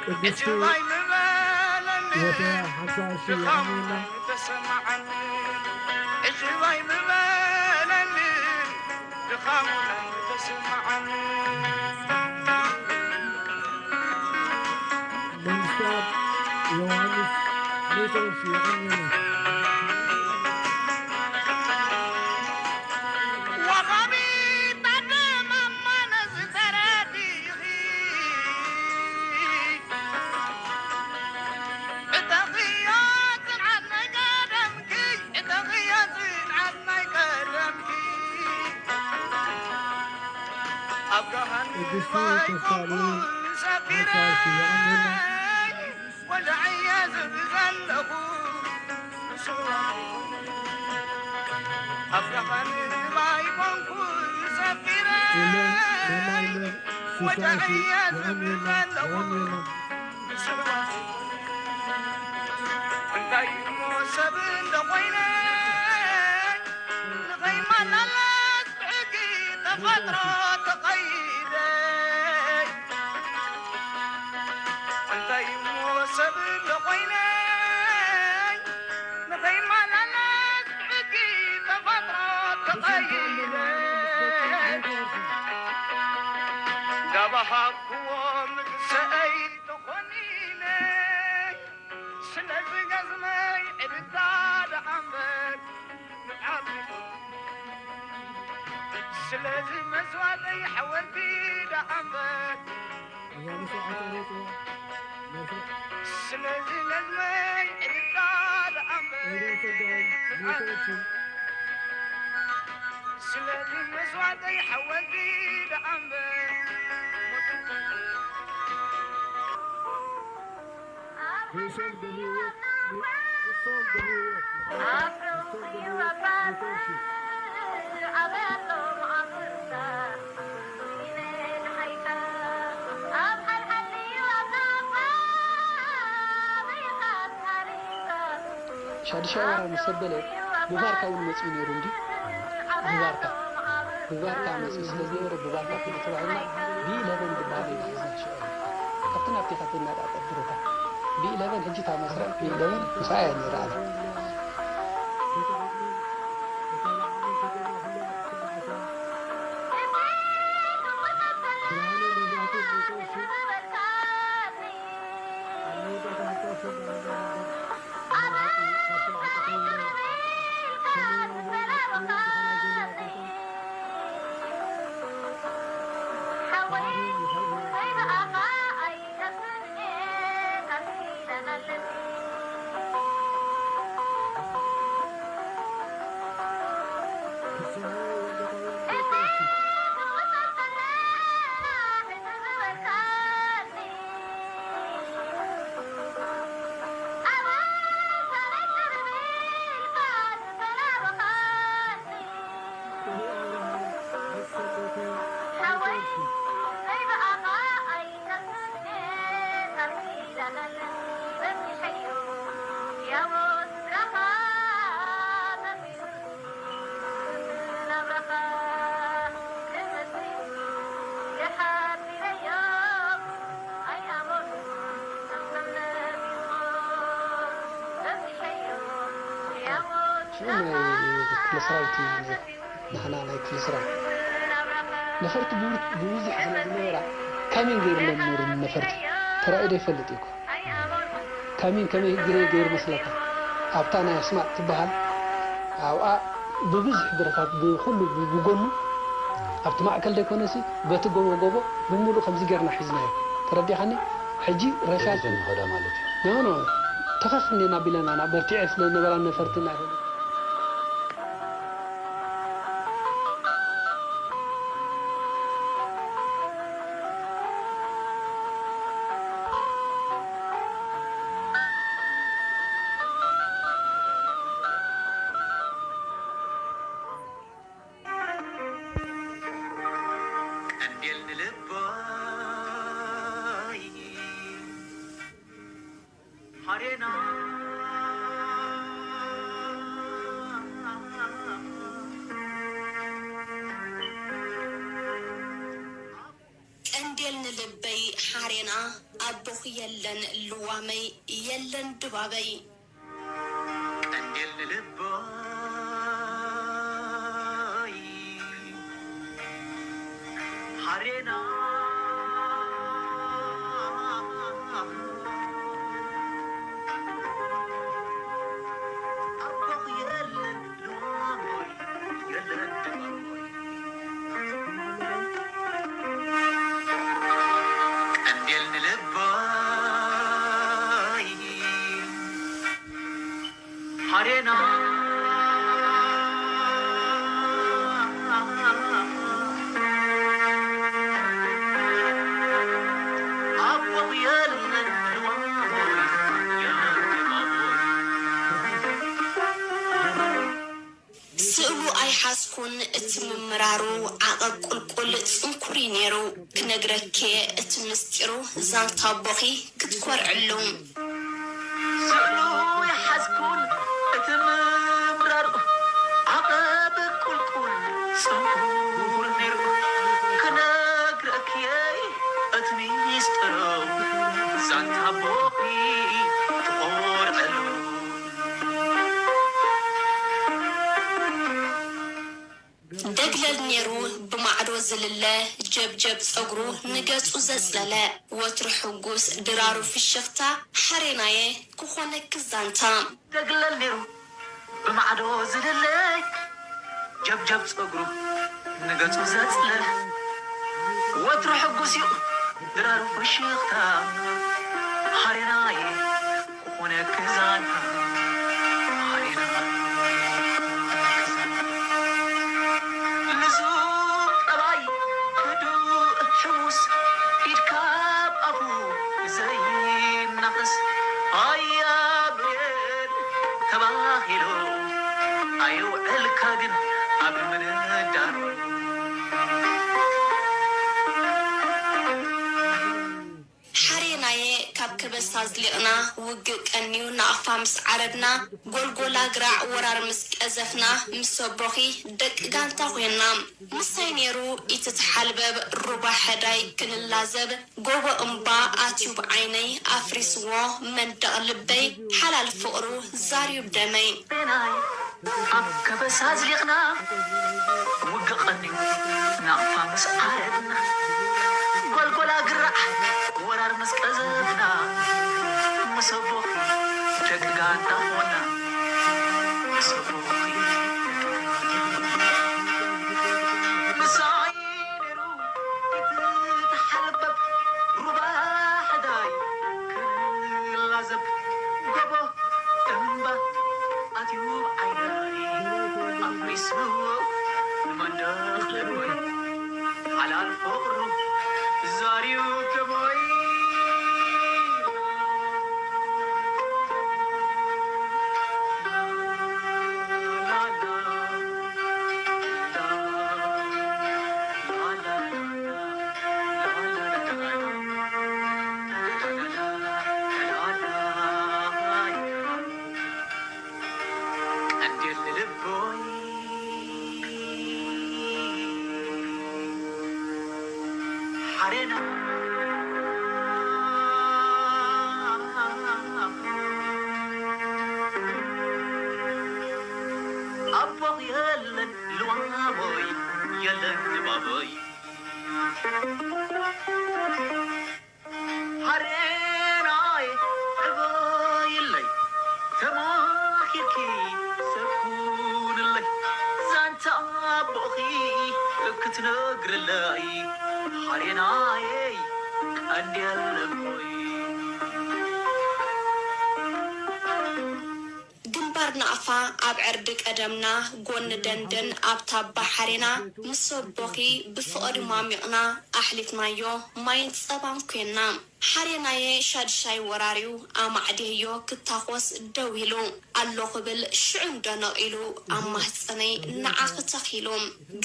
ቅድስቲ ሕጂ ባይ ምበለኒ፣ ወፈያ ሓምሳ ቅርሺ ድኻሙ የቐንየልና። ተሰማዓኒ። ሕጂ ባይ ምበለኒ፣ ድኻሙ ተሰማዓኒ። መንግስትኣብ ዮሃንስ ሚእቲ ቅርሺ የቐንየልና። ወሃቢት ኣደ ማማ ነዚ ተረዲኺ፣ እተኽዮ ጽንዓት ናይ ቀደምኪ፣ እተኽዮ ጽንዓት ናይ ቀደምኪ። ኣብ ቅድስቲ ገሃነም ተስፋሉ ኣይኮንኩን ሰፊረ፣ ሓንሳብ የቐንየልና። ወልዐየ ዝብል ዘለኹ ንሱ ኣይኮነን። ኣብ ገሃነም ኣይኮንኩን ሰፊረ፣ ኢለን ማማ ኢለን ስልሳ ሺ ወልዐየ ዝብል የቐንየልና፣ ዘለኹ የቐንየልና። ንሱ ኣይኮነን። እንታይ እሞ ሰብ እንተኾይነ ንኸይመላለስ ብሕጊ ተፈጥሮ ተቐይደ። እንታይ እሞ ሰብ እንተኾይነ ንኸይመላለስ ብሕጊ ተፈጥሮ ተቐይደ። እንዳበሃግዎ ምግሰይ ተኾኒነ። ስለዚ ገዝመይ ዕልልታ ደኣ እምበር፣ ንዓኹም። ስለዚ መስዋእተይ ሓወልቲ ደኣ እምበር፣ እዛ ብስርዓት ኣውሮፓ፣ ናይ ስርዓት ስለዚ ገዝመይ ዕልልታ ደኣ እምበር፣ ኤደን ጸጋይ፣ ንዓኹም። ሜቶዎችን ስለዚ መስዋእተይ ሓወልቲ ደኣ እምበር፣ ርእሶም ብህይወት፣ ርእሶም ብህይወት፣ ርእሶም ብህይወት፣ ሜቶዎችን። ሻድሻይ ወራር ምስ ኣበለ ብባርካ እውን መጺኡ ነይሩ እንድዩ። ብባርካ፣ ብባርካ መጺኡ ስለ ዝነበረ ብባርካ ክኢሉ ተባሂልና ቢ ኢለቨን ዝበሃል እዩ ዝሕዘን ሽዑ። ካብቲ ናብቲ ካብቲ እናጣጠር ድሮታት ቢ ኢለቨን ሕጂ እታ መስርዕ ቢ ኢለቨን ምስኣ እያ ነይራ ኣላ። ናይ ክፍለ ሰራዊት እዩ ነይሩ። ንሕና ናይ ክፍለ ሰራዊት ነፈርቲ ብብር-፣ ብብዙሕ ስለ ዝነበራ ካሚን ገይሩሎም ነይሩ። ነፈርቲ ተራእዩ ዶ ይፈልጥ እዩ እኮ። ካሚን ከመይ ግረ ገይሩ መስለካ? ኣብታ ናይ ኣስማጥ ትበሃል ኣብኣ ብብዙሕ ብረታት ብኩሉ ብ-፣ ብጎኑ ኣብቲ ማእከል ዘይኮነሲ በቲ ጎቦ ጎቦ ብምሉእ ከምዚ ጌርና ሒዝናዮ። ተረዲኻኒ? ሕጂ ረሻሽ ተሒዘን ይኸዳ ማለት እዩ። ኖ፣ ኖ፣ ተኸኽ እንዴና ቢለና ና በርቲዐ ስለ ነበራ ነፈርቲ ናይ ቀንዴል ንልበይ ሃሬና። ቀንዴል ንልበይ ሓሬና፣ ኣቦኺ የለን ልዋመይ፣ የለን ድባበይ። ቀንዴል ንልበይ ሓሬና፣ ኣቦኺ የለን ልዋመይ፣ የለን ድባበይ። ቀንዴል ንልበይ ሃሬና፣ ኣቦኺ የለን ልዋመይ፣ የለን ድባበይ። ስእሉ ኣይሓዝኩን፣ እቲ ምምራሩ ዓቐብ ቁልቁል ጽንኩር እዩ ነይሩ። ክነግረኪ እቲ ምስጢሩ፣ ዛንታ ኣቦኺ ክትኮርዕሉ። ስእሉ ኣይሓዝኩን፣ እቲ ምምራሩ ዓቐብ ቁልቁል ጽንኩር ነይሩ። ክነግረኪ እቲ ምስጢሩ፣ ዛንታ ኣቦኺ ትኾርዕሉ። ደግለል ነይሩ ብማዕዶ ዝልለ ጀብጀብ ጸጉሩ ንገጹ ዘጽለለ፣ ወትሩ ሕጉስ ድራሩ ፍሽኽታ፣ ሓሬናየ ክኾነኪ ዛንታ። ደግለል ነይሩ ብማዕዶ ዝልለ ጀብጀብ ጸጉሩ ንገጹ ዘጽለለ፣ ወትሩ ሕጉስ እዩ ድራሩ ፍሽኽታ፣ ሓሬናየ ክኾነኪ ዛንታ፣ ሓሬና። ልዙብ ጠባይ ህዱእ ሕዉስ፣ ኢድ ካብ ኣፉ ዘይናኸስ፣ ኣያ ብሬን ተባሂሉ ኣይውዕልካ ግን ኣብ ምንዳሩ። ሓሬናየ ካብ ከበሳ ኣዝሊቕና፣ ውግእ ቀንዩ ናቕፋ ምስ ዓረድና፣ ጎልጎል ኣግራዕ ወራር ምስ ቀዘፍና፣ ምስ ኣቦኺ ደቂ ጋንታ ኾይንና። ምሳይ ነይሩ ኢትትሓልበብ ሩባ ሕዳይ ክንላዘብ፣ ጎቦ እምባ ኣትዩ ብዓይነይ ኣፍሪስዎ መንደቕ ልበይ፣ ሓላል ፍቕሩ ዛርዩ ብደመይ። ኣብ ከበሳ ኣዝሊቕና ውግእ ቀንዩ ናቕፋ ምስ ዓረድና፣ ጎልጎል ኣግራዕ ወራር ምስ ቀዘፍና፣ ምስ ኣቦኺ ደቂ ጋንታ ኾና፣ ምስ ኣቦኺ ምሳይ ነይሩ እቲ ተሓልበብ ሩባ ሕዳይ ክላዘብ፣ ጎቦ እምባ ኣትዩ ዓይነይ ኣፍሪስዎ ንመንደቕ ልበይ፣ ሓላል ፍቕሩ ዛርዩ ደመይ። ቀንዴል ልቦይ ሓሬና። ልዋሞይ የለን ባቦይ። ሃሬናይ ዕበይለይ ተማኺርኪ ሰብ ኩንለይ። ዛንታ ኣቦኺ ክትነግርለይ ሃሬናየይ ቀንዴለቦይ። ግንባር ናቕፋ ኣብ ዕርዲ ቀደምና፣ ጎኒ ደንደን ኣብ ታባ ሓሬና፣ ምስ ኣቦኺ ብፍቕሪ ማሚቕና ኣሕሊፍናዮ፣ ማይን ጸባን ኮይንና። ሓሬናየ ሻድሻይ ወራርዩ ኣማዕድየዮ ክታኾስ ደው ኢሉ። ኣሎ ክብል ሽዑ እንዶ ነቒሉ ኣብ ማህጸነይ ንዓኺ ተኺሉ።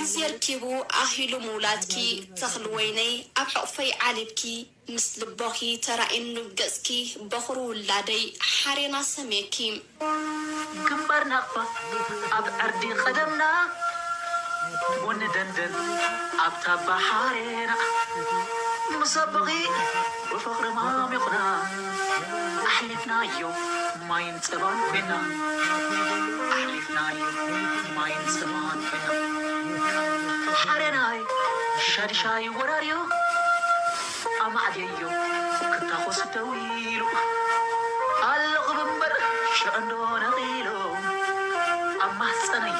ግዜ ርኪቡ ኣኺሉ ምውላድኪ ተኽሊ ወይነይ ኣብ ሕቑፈይ ዓሊብኪ። ምስ ልቦኺ ተራእየኒ ገጽኪ፣ በኹሪ ውላደይ ሓሬና ሰምየኪ። ግንባር ናቕፋ ኣብ ዕርዲ ቀደምና፣ ጎኒ ደንደን ኣብ ታባ ሓሬና፣ ምስ ኣቦኺ ብፍቕሪ ማሚቕና፣ ኣሕሊፍናዮ ማይን ጸባን ኮይና፣ ኣሕሊፍናዮ ማይን ጸባን ኮይና። ሓሬናይ ሻድሻይ ወራርዮ ኣማዕድየዮ ክታኾስ ደው ኢሉ። ኣለኹ ብንበር ሽዕንዶ ነቒሉ ኣብ ማህፀነይ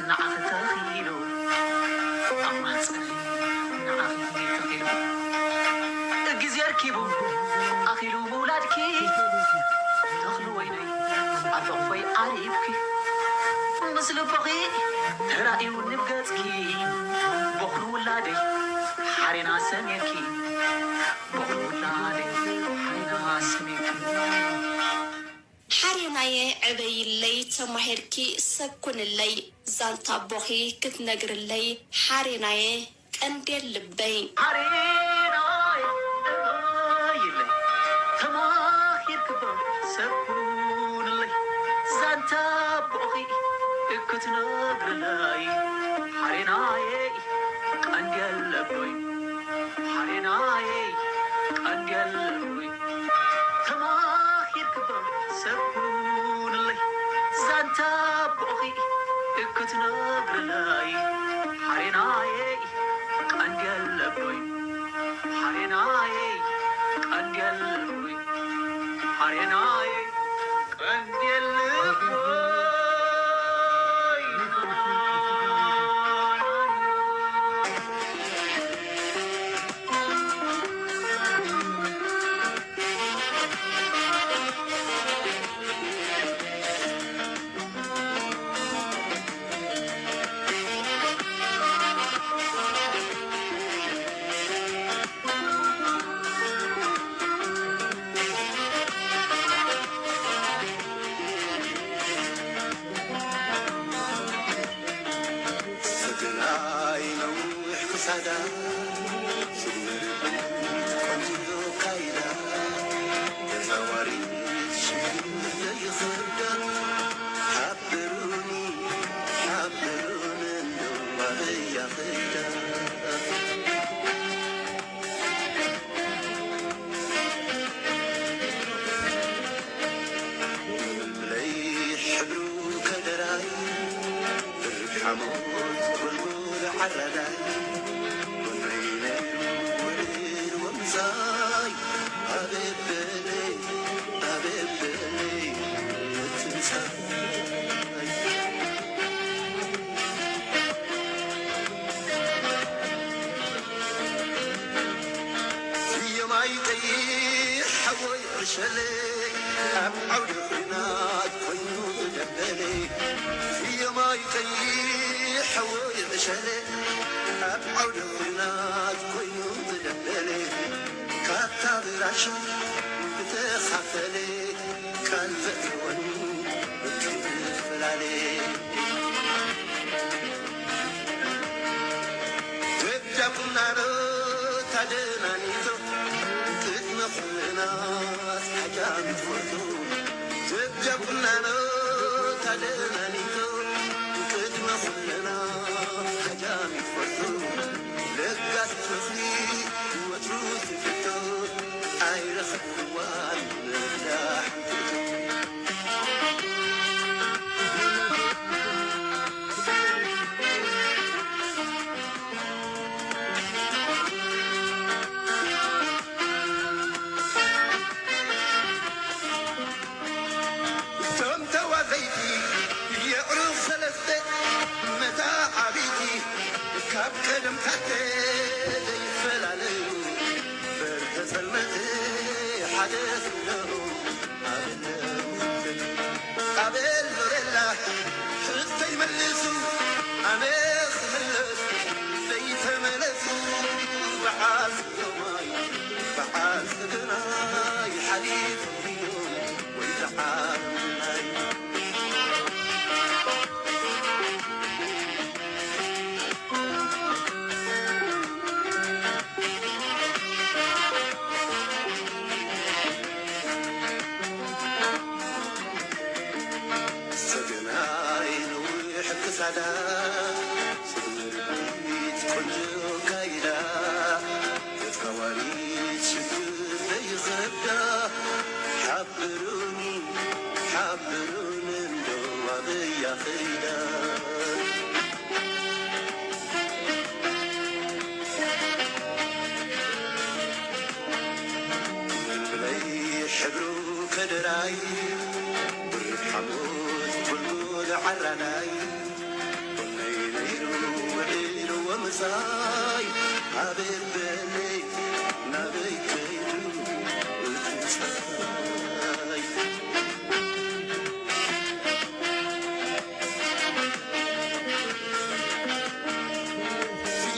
ንዓኺ ተኺሉ። ኣብ ማህፀነይ ንዓኺ ተኺሉ። ግዜ ኣርኪቡ ኣኺሉ ምውላድኪ ተኽሊ ወይነይ ኣብ ሕቑፈይ ዓሪብኪ። ምስ ልብኺ ተራእዩ ንብገጽኪ በኹሪ ውላደይ ሓሬና ሰሜርኪ። በኹሪ ውላደይ ሓሬና ሰሜርኪ። ሓሬናየ ዕበይለይ ተማሂርኪ ሰብ ኩንለይ ዛንታ ኣቦኺ ክትነግርለይ ሓሬናየ ቀንዴል ልበይ። ሓሬናይ እባይለይ ተማሂርክባ ሰብ ኩንለይ ዛንታ ኣቦኺ ክትነግርለይ ሓሬናየ ቀንዴል ልበይ። ሓሬናየ ቀንዴል ልበይ። ተማሂርክባ ሰብ ኩንለይ ዛንታ ኣቦኺ ክትነግርለይ ሓሬናየ ቀንዴል ልበይ። ሓሬናየ ቀንዴል ልበይ። ሓሬናየ ቀንዴል ልበይ። ሰገናይ ነዊሕ ክሳዳ፣ ስውር ቆንጆ ካይዳ፣ ተዛዋሪት ሽግር ዘይኸብዳ፣ ሓብሩኒ፣ ሓብሩኒ እንደው ኣበያ ኸይዳ። ብለይ ሕብሩ ከደራይ፣ ብርብ ሓሞት ጎልጎል ዓራዳይ፣ ጎነይ ነይሩ ውዕል ወምጻይ፣ ኣቤት በለይ፣ ኣቤት በለይ፣ ምትንሳይ። ፍዮማይ ቀይሕ ሓወይ ዕሸለይ፣ ኣብ ዓውደ ኲናት ኮይኑ ዝደበለይ። ፍዮማይ ቀይሕ ሓወይ ዕሸለይ፣ ኣብ ዓውደ ኲናት ኮይኑ ዝደበለይ። ካብታ ብራሻ ዝተኻፈለ፣ ቃል ዘእተወኒ ከይንፈላለ። ወዳ ቁናኖ ታደናኒቶ፣ ቅድሚ ኩልና ዓጃቢት ፎቶ። ወዳ ቁናኖ ታደናኒቶ፣ ቅድሚ ኩልና ዓጃቢት ፎቶ። ለጋስ ተኽሊ ወትሩ ትፍቶ፣ ኣይረኸብክዋን ወላ ሓንቲ። ኣቤል ኖሬላ፣ ሕቶይ መልሱ፣ ኣነ ክምለስ ዘይተመለሱ፣ በዓል ሎማይ፣ በዓል ስግናይ፣ ሓሊፉ ድዩ ወይ ዝዓርናይ? ሰገናይ ነዊሕ ክሳዳ፣ ስምርቢት ቆንጆ ካይዳ፣ ተጻዋሪት ሽግር ዘይኸብዳ፣ ሓብሩኒ፣ ሓብሩኒ እንዶ ኣበያ ኸይዳ። ብለይ ሕብሩ ከደራይ፣ ብሩር ሓሞት ጎልጎል ዓራዳይ፣ ጎነይ ነይሩ ውዒሉ ወምሳይ፣ ኣቤት በለይ ናበይ ከይዱ እቲ ምሳይ?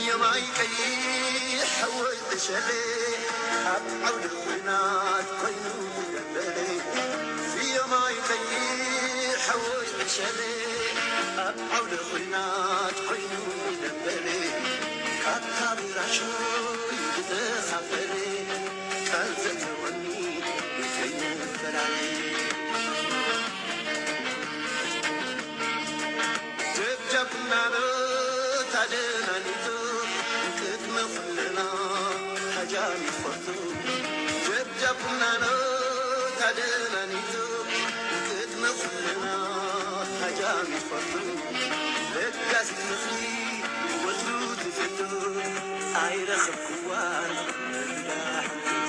የማይ ቀይሕ ሓወይ ዕሸለ ኣብ ዓውደ ኲናት ኮይኑ ደበለ። የማይ ቀይሕ ሓወይ ዕሸለ ኣብ ዓውደ ኲናት ኮይኑ ደበለ። ካብታ ብራሾይ ዝተኻፈለ ቃል ዘተወኒ ከይንፈላለ። ጀብጃብ ኩናኖ ታደናኒቱ ቅድሚ ኩልና ሃጃም ይፈቱ። ጀብጃብ ኩናኖ ታደናኒቱ ቅድሚ ኩልና ሃጃም ይፈቱ። ለጋስ ምኽሪ ወትሩ ዝፈቱ ኣይረኸብኩዋን እንዳ ሓንቲቱ።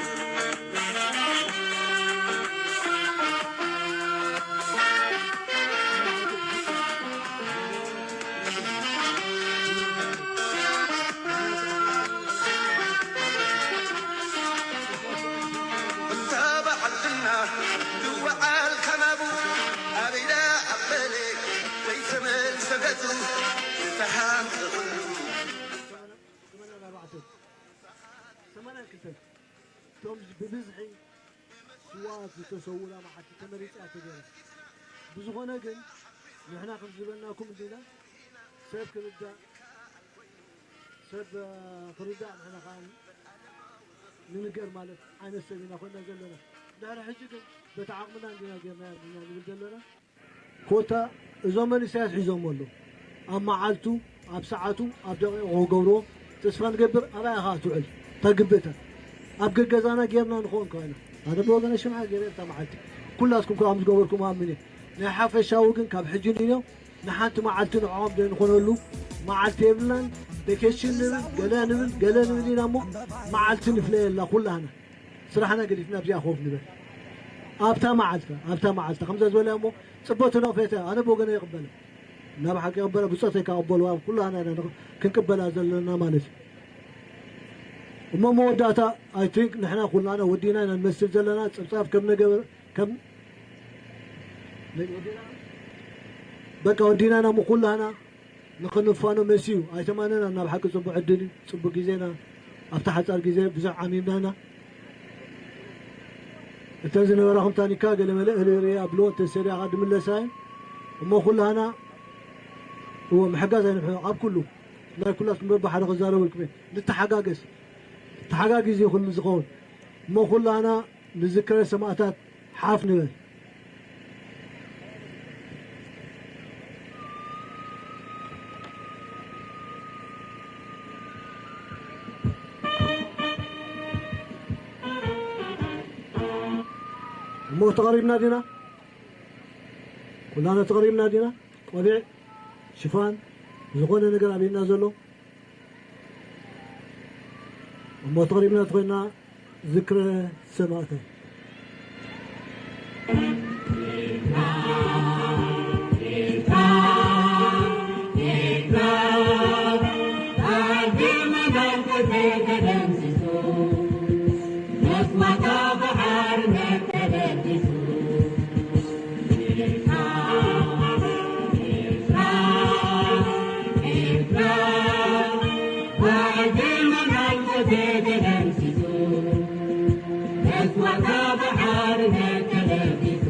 እታ በዓል ዝና ዝወዓል ከናቡ ኣበይዳ ኣበለ ዘይተመልሰ ገጹ ዝተሃንጸ ኩሉ። ሰማንያን ኣርባዕተን፣ ሰማንያን ክልተን እቶም ብብዝሒ ስዋኣት ዝተሰውላ መዓልቲ ተመሪጻ እያ ተገይራ። ብዝኾነ ግን ንሕና ከም ዝበልናኩም እንዲና ሰብ ክርዳእ፣ ሰብ፣ እ፣ ክርዳእ ንሕና ከኣ ንንገር ማለት ዓይነት ሰብ ኢና ኮይና ዘለና። ድሕሪ ሕጂ ግን በቲ ዓቕምና እንዲና ጌርና ንብል ዘለና። ኮታ እዞም መንእሰያት ሒዞሞ ኣለዉ። ኣብ መዓልቱ፣ ኣብ ሰዓቱ፣ ኣብ ደቂቑ ክገብርዎ ተስፋ ንገብር። ኣብኣ ኢኻ ትውዕል እታ ግብእታ። ኣብ ገገዛና ጌርና ንኸውን ከ ኢና። ኣነ ብወገነ ሽምዓ ገይረ እታ መዓልቲ። ኩላትኩም ከ ከም ዝገበርኩም ኣምን እየ። ናይ ሓፈሻዊ ግን ካብ ሕጂ ንኢዮ ንሓንቲ መዓልቲ ንዕኦም ዘይንኾነሉ መዓልቲ የብልናን። ቬኬሽን ንብል፣ ገለ ንብል፣ ገለ ንብል ኢና እሞ መዓልቲ ንፍለየላ ኩላህና። ስራሕና ገዲፍና ኣብዚኣ ኮፍ ንበል። ኣብታ መዓልታ፣ ኣብታ መዓልታ ከምዛ ዝበለያ እሞ ጽበቱ ናፈተ ኣነ ብወገነ ይቕበላ። ናብ ሓቂ ይቕበላ፣ ብጾተይ ክቕበልዋ ኩላህና ኢና ክንቅበላ ዘለና ማለት እዩ። እሞ መወዳእታ፣ I think ንሕና ኩላና ወዲና ኢና ንመስል ዘለና። ጽብጻብ ከም ነገ-፣ ከም በቃ ወዲና ኢና እሞ ኩላና ንኽንፋኖ መሲዩ ኣይተማነናን። ናብ ሓቂ ጽቡቕ ዕድል እዩ፣ ጽቡቕ ግዜና። ኣብታ ሓጻር ግዜ ብዙሕ ዓሚምና ኢና። እተን ዝነበራኹም ታኒካ ገለመለ እህሊ ርእየ ኣብልዎ፣ እንተ ሰሪኻ ድምለሳ እየ። እሞ ኩላህና እዎ ምሕጋዝ ኣይንሕመቕ። ኣብ ኩሉ ናይ ኩላትኩም በብሓደ ክዛረበልኩም እየ። ንተሓጋገዝ። ተሓጋጊዝ እዩ ኩሉ ዝኸውን። እሞ ኩላህና ንዝክረ ሰማእታት ሓፍ ንበል። እሞ ተቐሪብና ዲና? ኩላና ተቐሪብና ዲና? ቆቢዕ፣ ሽፋን፣ ዝኾነ ነገር ኣብ ኢድና ዘሎ? እሞ ተቕሪብና ተኾይና ዝክረ ሰማእታት። ዋታ ባሕሪ መተለቢቱ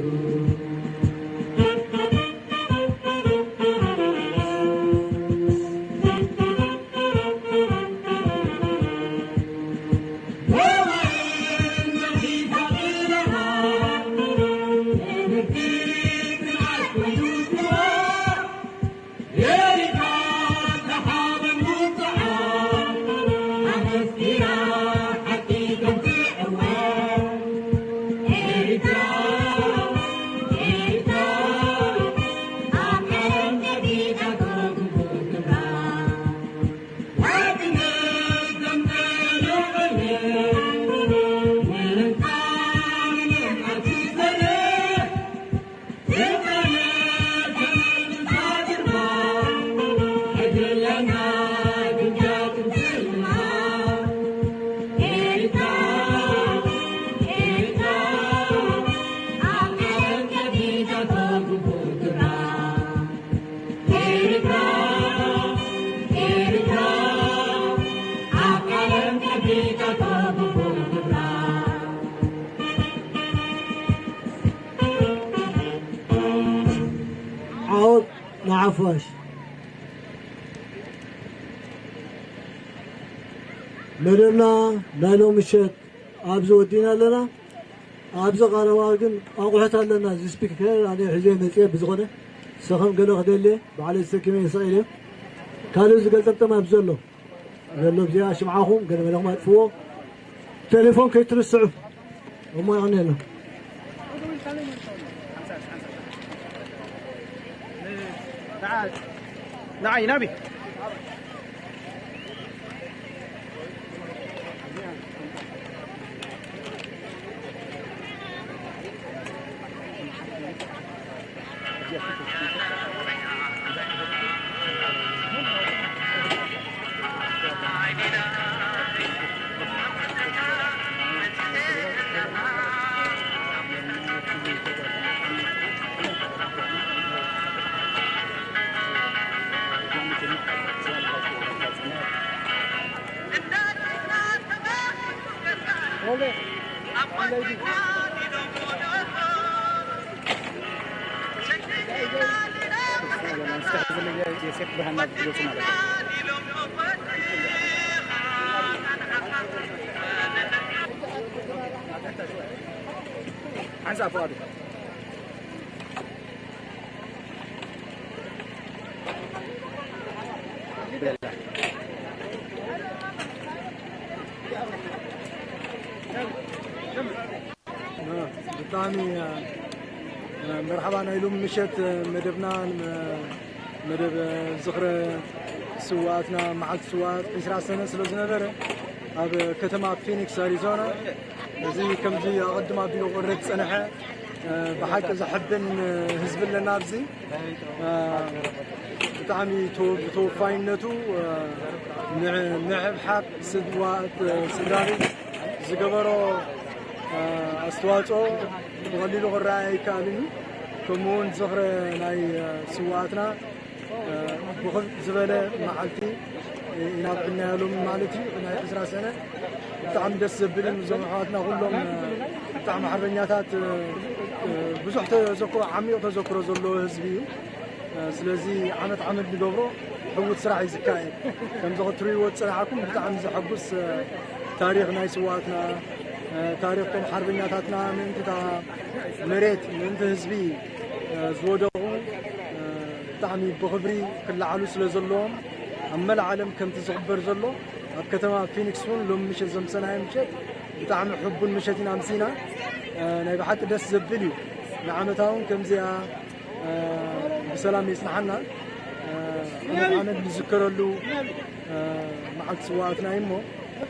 ዓወት ንሓፋሽ። መደብና ናይ ሎሚ ምሸት ኣብዚ ወዲእና ኣለና። ኣብዚ ቀረባ ግን ኣቑሑት ኣለና። እዚ ስፒከር ኣነ ሒዘ መፅየ፣ ብዝኾነ ሰኸም ገለ ክደልየ ባዕለይ ተሰኪመ ይስቕ ኢለ። ካልእ ዝገልጸ ጠማም ዘሎ ዘሎ እዚኣ ሽምዓኹም ገለ መለኹም ኣጥፍዎ። ቴሌፎን ከይትርስዑ እሞ። የቐንየልና። ንዓይ ናበይ? ሓንሳብ ፍቓዱ። ብጣዕሚ፣ እ፣ መርሓባ። ናይ ሎሚ ምሸት፣ እ፣ መደብና፣ እ፣ መደብ፣ እ፣ ዝኽረ ስውኣትና፣ መዓልቲ ስውኣት ዕስራ ሰነ ስለ ዝነበረ፣ ኣብ ከተማ ፊኒክስ ኣሪዞና፣ እዚ ከምዚ ኣቐድም ኣቢሉ ክወርድ ዝጸንሐ፣ እ፣ ብሓቂ ዘሐብን ህዝቢ ኣለና ኣብዚ። እ፣ ብጣዕሚ ተወ-፣ ብተወፋይነቱ፣ እ፣ ምዕ-፣ ምሕብሓብ ስድዋ-፣ እ፣ ስድራ ቤት ዝገበሮ፣ እ፣ ኣስተዋፅኦ ብቐሊሉ ክረኣይ ኣይከኣልን እዩ። ከምኡ እውን ዝኽረ ናይ፣ እ፣ ስውኣትና፣ እ፣ ብኽብ ዝበለ መዓልቲ ኢና ኣብዕልናዮ ሎሚ ማለት እዩ። ናይ ዕስራ ሰነ ብጣዕሚ ደስ ዘብል እዩ። እዞም ኣሕዋትና ኩሎም፣ እ፣ ብጣዕሚ ሓርበኛታት፣ እ፣ እ፣ ብዙሕ ተዘክሮ፣ ዓሚቕ ተዘክሮ ዘለዎ ህዝቢ እዩ። እ፣ ስለዚ ዓመት ዓመት ንገብሮ ዕዉት ስራሕ እዩ ዝካየድ። ከምዚ ክትርእይዎ ዝጸናሕኩም ብጣዕሚ ዘሐጉስ፣ እ፣ ታሪኽ ናይ ስውኣትና፣ እ፣ ታሪኽ እቶም ሓርበኛታትና ምእንቲ እታ መሬት፣ ምእንቲ ህዝቢ፣ እ፣ ዝወደቑ፣ እ፣ ብጣዕሚ ብኽብሪ ክለዓሉ ስለ ዘለዎም፣ ኣብ መላእ ዓለም ከምቲ ዝኽበር ዘሎ፣ ኣብ ከተማ ፊኒክስ እውን ሎሚ ምሸት ዘምሰናዮ ምሸት ብጣዕሚ ሕቡን ምሸት ኢና ኣምሲና። እ፣ ናይ ብሓቂ ደስ ዘብል እዩ። ንዓመታ እውን ከምዚኣ፣ እ፣ ብሰላም የጽንሓና። እ፣ ዓመት ዓመት ንዝከረሉ፣ እ፣ መዓልቲ ስውኣትና እዩ እሞ፣ እ፣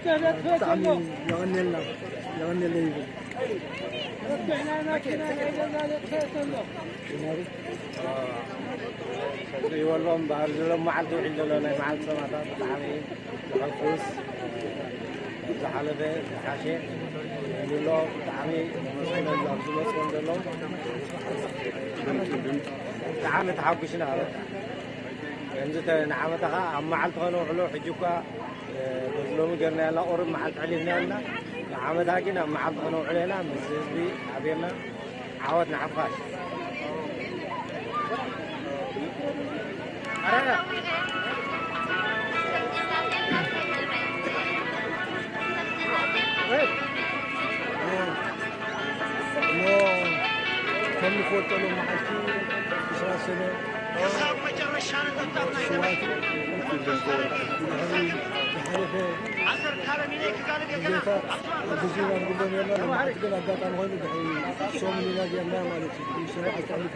ብጣዕሚ የቐንየልና፣ የቐንየልና ይብል። ይበልዎም ባህር ዝሎም መዓልቲ ውዒል ዘሎ ናይ መዓልቲ ሰማእታት ብጣዕሚ ዘሐጉስ፣ ዝሓለፈ ዝሓሸ ይብሎ። ብጣዕሚ ነመስግነሉ ኣብ ዝመፅኦም ዘለዉ ብጣዕሚ ተሓጒስና። በቃ ከምዚ ተ-፣ ንዓመታ ኸዓ ኣብ መዓልቲ ኸነውዕሎ። ሕጂ እኳ፣ እ፣ በዚ ሎሚ ገርና ያልና ቁሩብ መዓልቲ ሕሊፍና ያልና። ዓመታ ግን ኣብ መዓልቲ ከነውዕሎ ኢና፣ ምስ ህዝቢ ሓቢርና። ዓወት ንሓፋሽ። እሞ ከም ንፈልጦ ሎም መዓልቲ ዕስራ ሰነ ሽዋት ድሕሪ ዝሓለፈ ግዜታት ኣብ ግዜና ንብሎ ነርና። ሎም መዓልቲ ግን ኣጋጣሚ ኮይኑ ድሕሪ ሰሙን ኢና ጌርና ማለት እዩ። ሰብዓ ተሕሊፉ።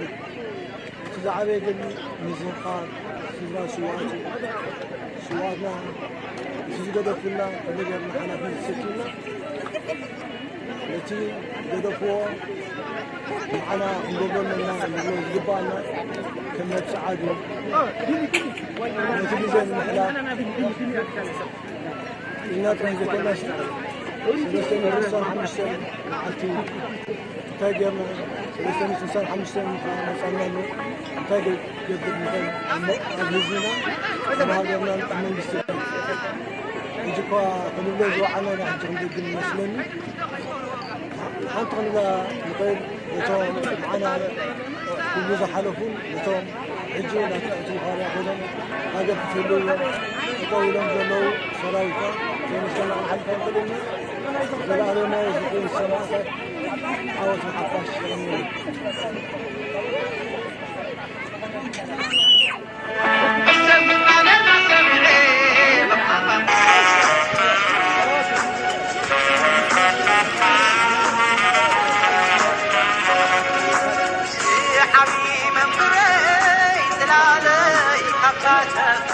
እቲ ዝዓበየ ግን ምዝኽኻር ስድራ ስውኣት እዩ። ስውኣትና እቲ ዝገደፉልና ከምኡ ጌርና ሓላፍነት ተሰኪምና ነቲ ዝገደፍዎ ንዓና ክንገብሮ ኣለና ንብሎ ዝግባኣና ከም ነብሲ ዓዱ ነቲ ግዜ ንምሕላፍ ኢልና ጥራይ ዘይኮናስ ሰለስተ ሚእትን ስሳን ሓሙሽተን መዓልቲ እንታይ ጌርና? ሰለስተ ሚእትን ስሳን ሓሙሽተን መጻእና ኣሎ። እንታይ ጌ-፣ ገብር ንኽእል? ኣብ መ-፣ ኣብ ህዝብና፣ ኣብ ሃገርናን ኣብ መንግስትና። ሕጂ እኳ ክንብሎ ዝወዓልና ኢና ሕጂ ክንደግም ይመስለኒ። ሓንቲ ክንብላ ንኽእል፣ እቶም ንዓና ኩሉ ዝሓለፉን እቶም ሕጂ ናብቲ ኣዕጽምቲ ዋርያ ኮይኖም ሃገር ክትህሉ እዮም ጠጠው ኢሎም ዘለዉ ሰራዊትና፣ ዘመስገና ክንሓልፍ ኣይንኽእልን። ዘለኣለማዊ ዝኽሪ ሰማእታት ዓወት ንሓፋሽ። ሰላም።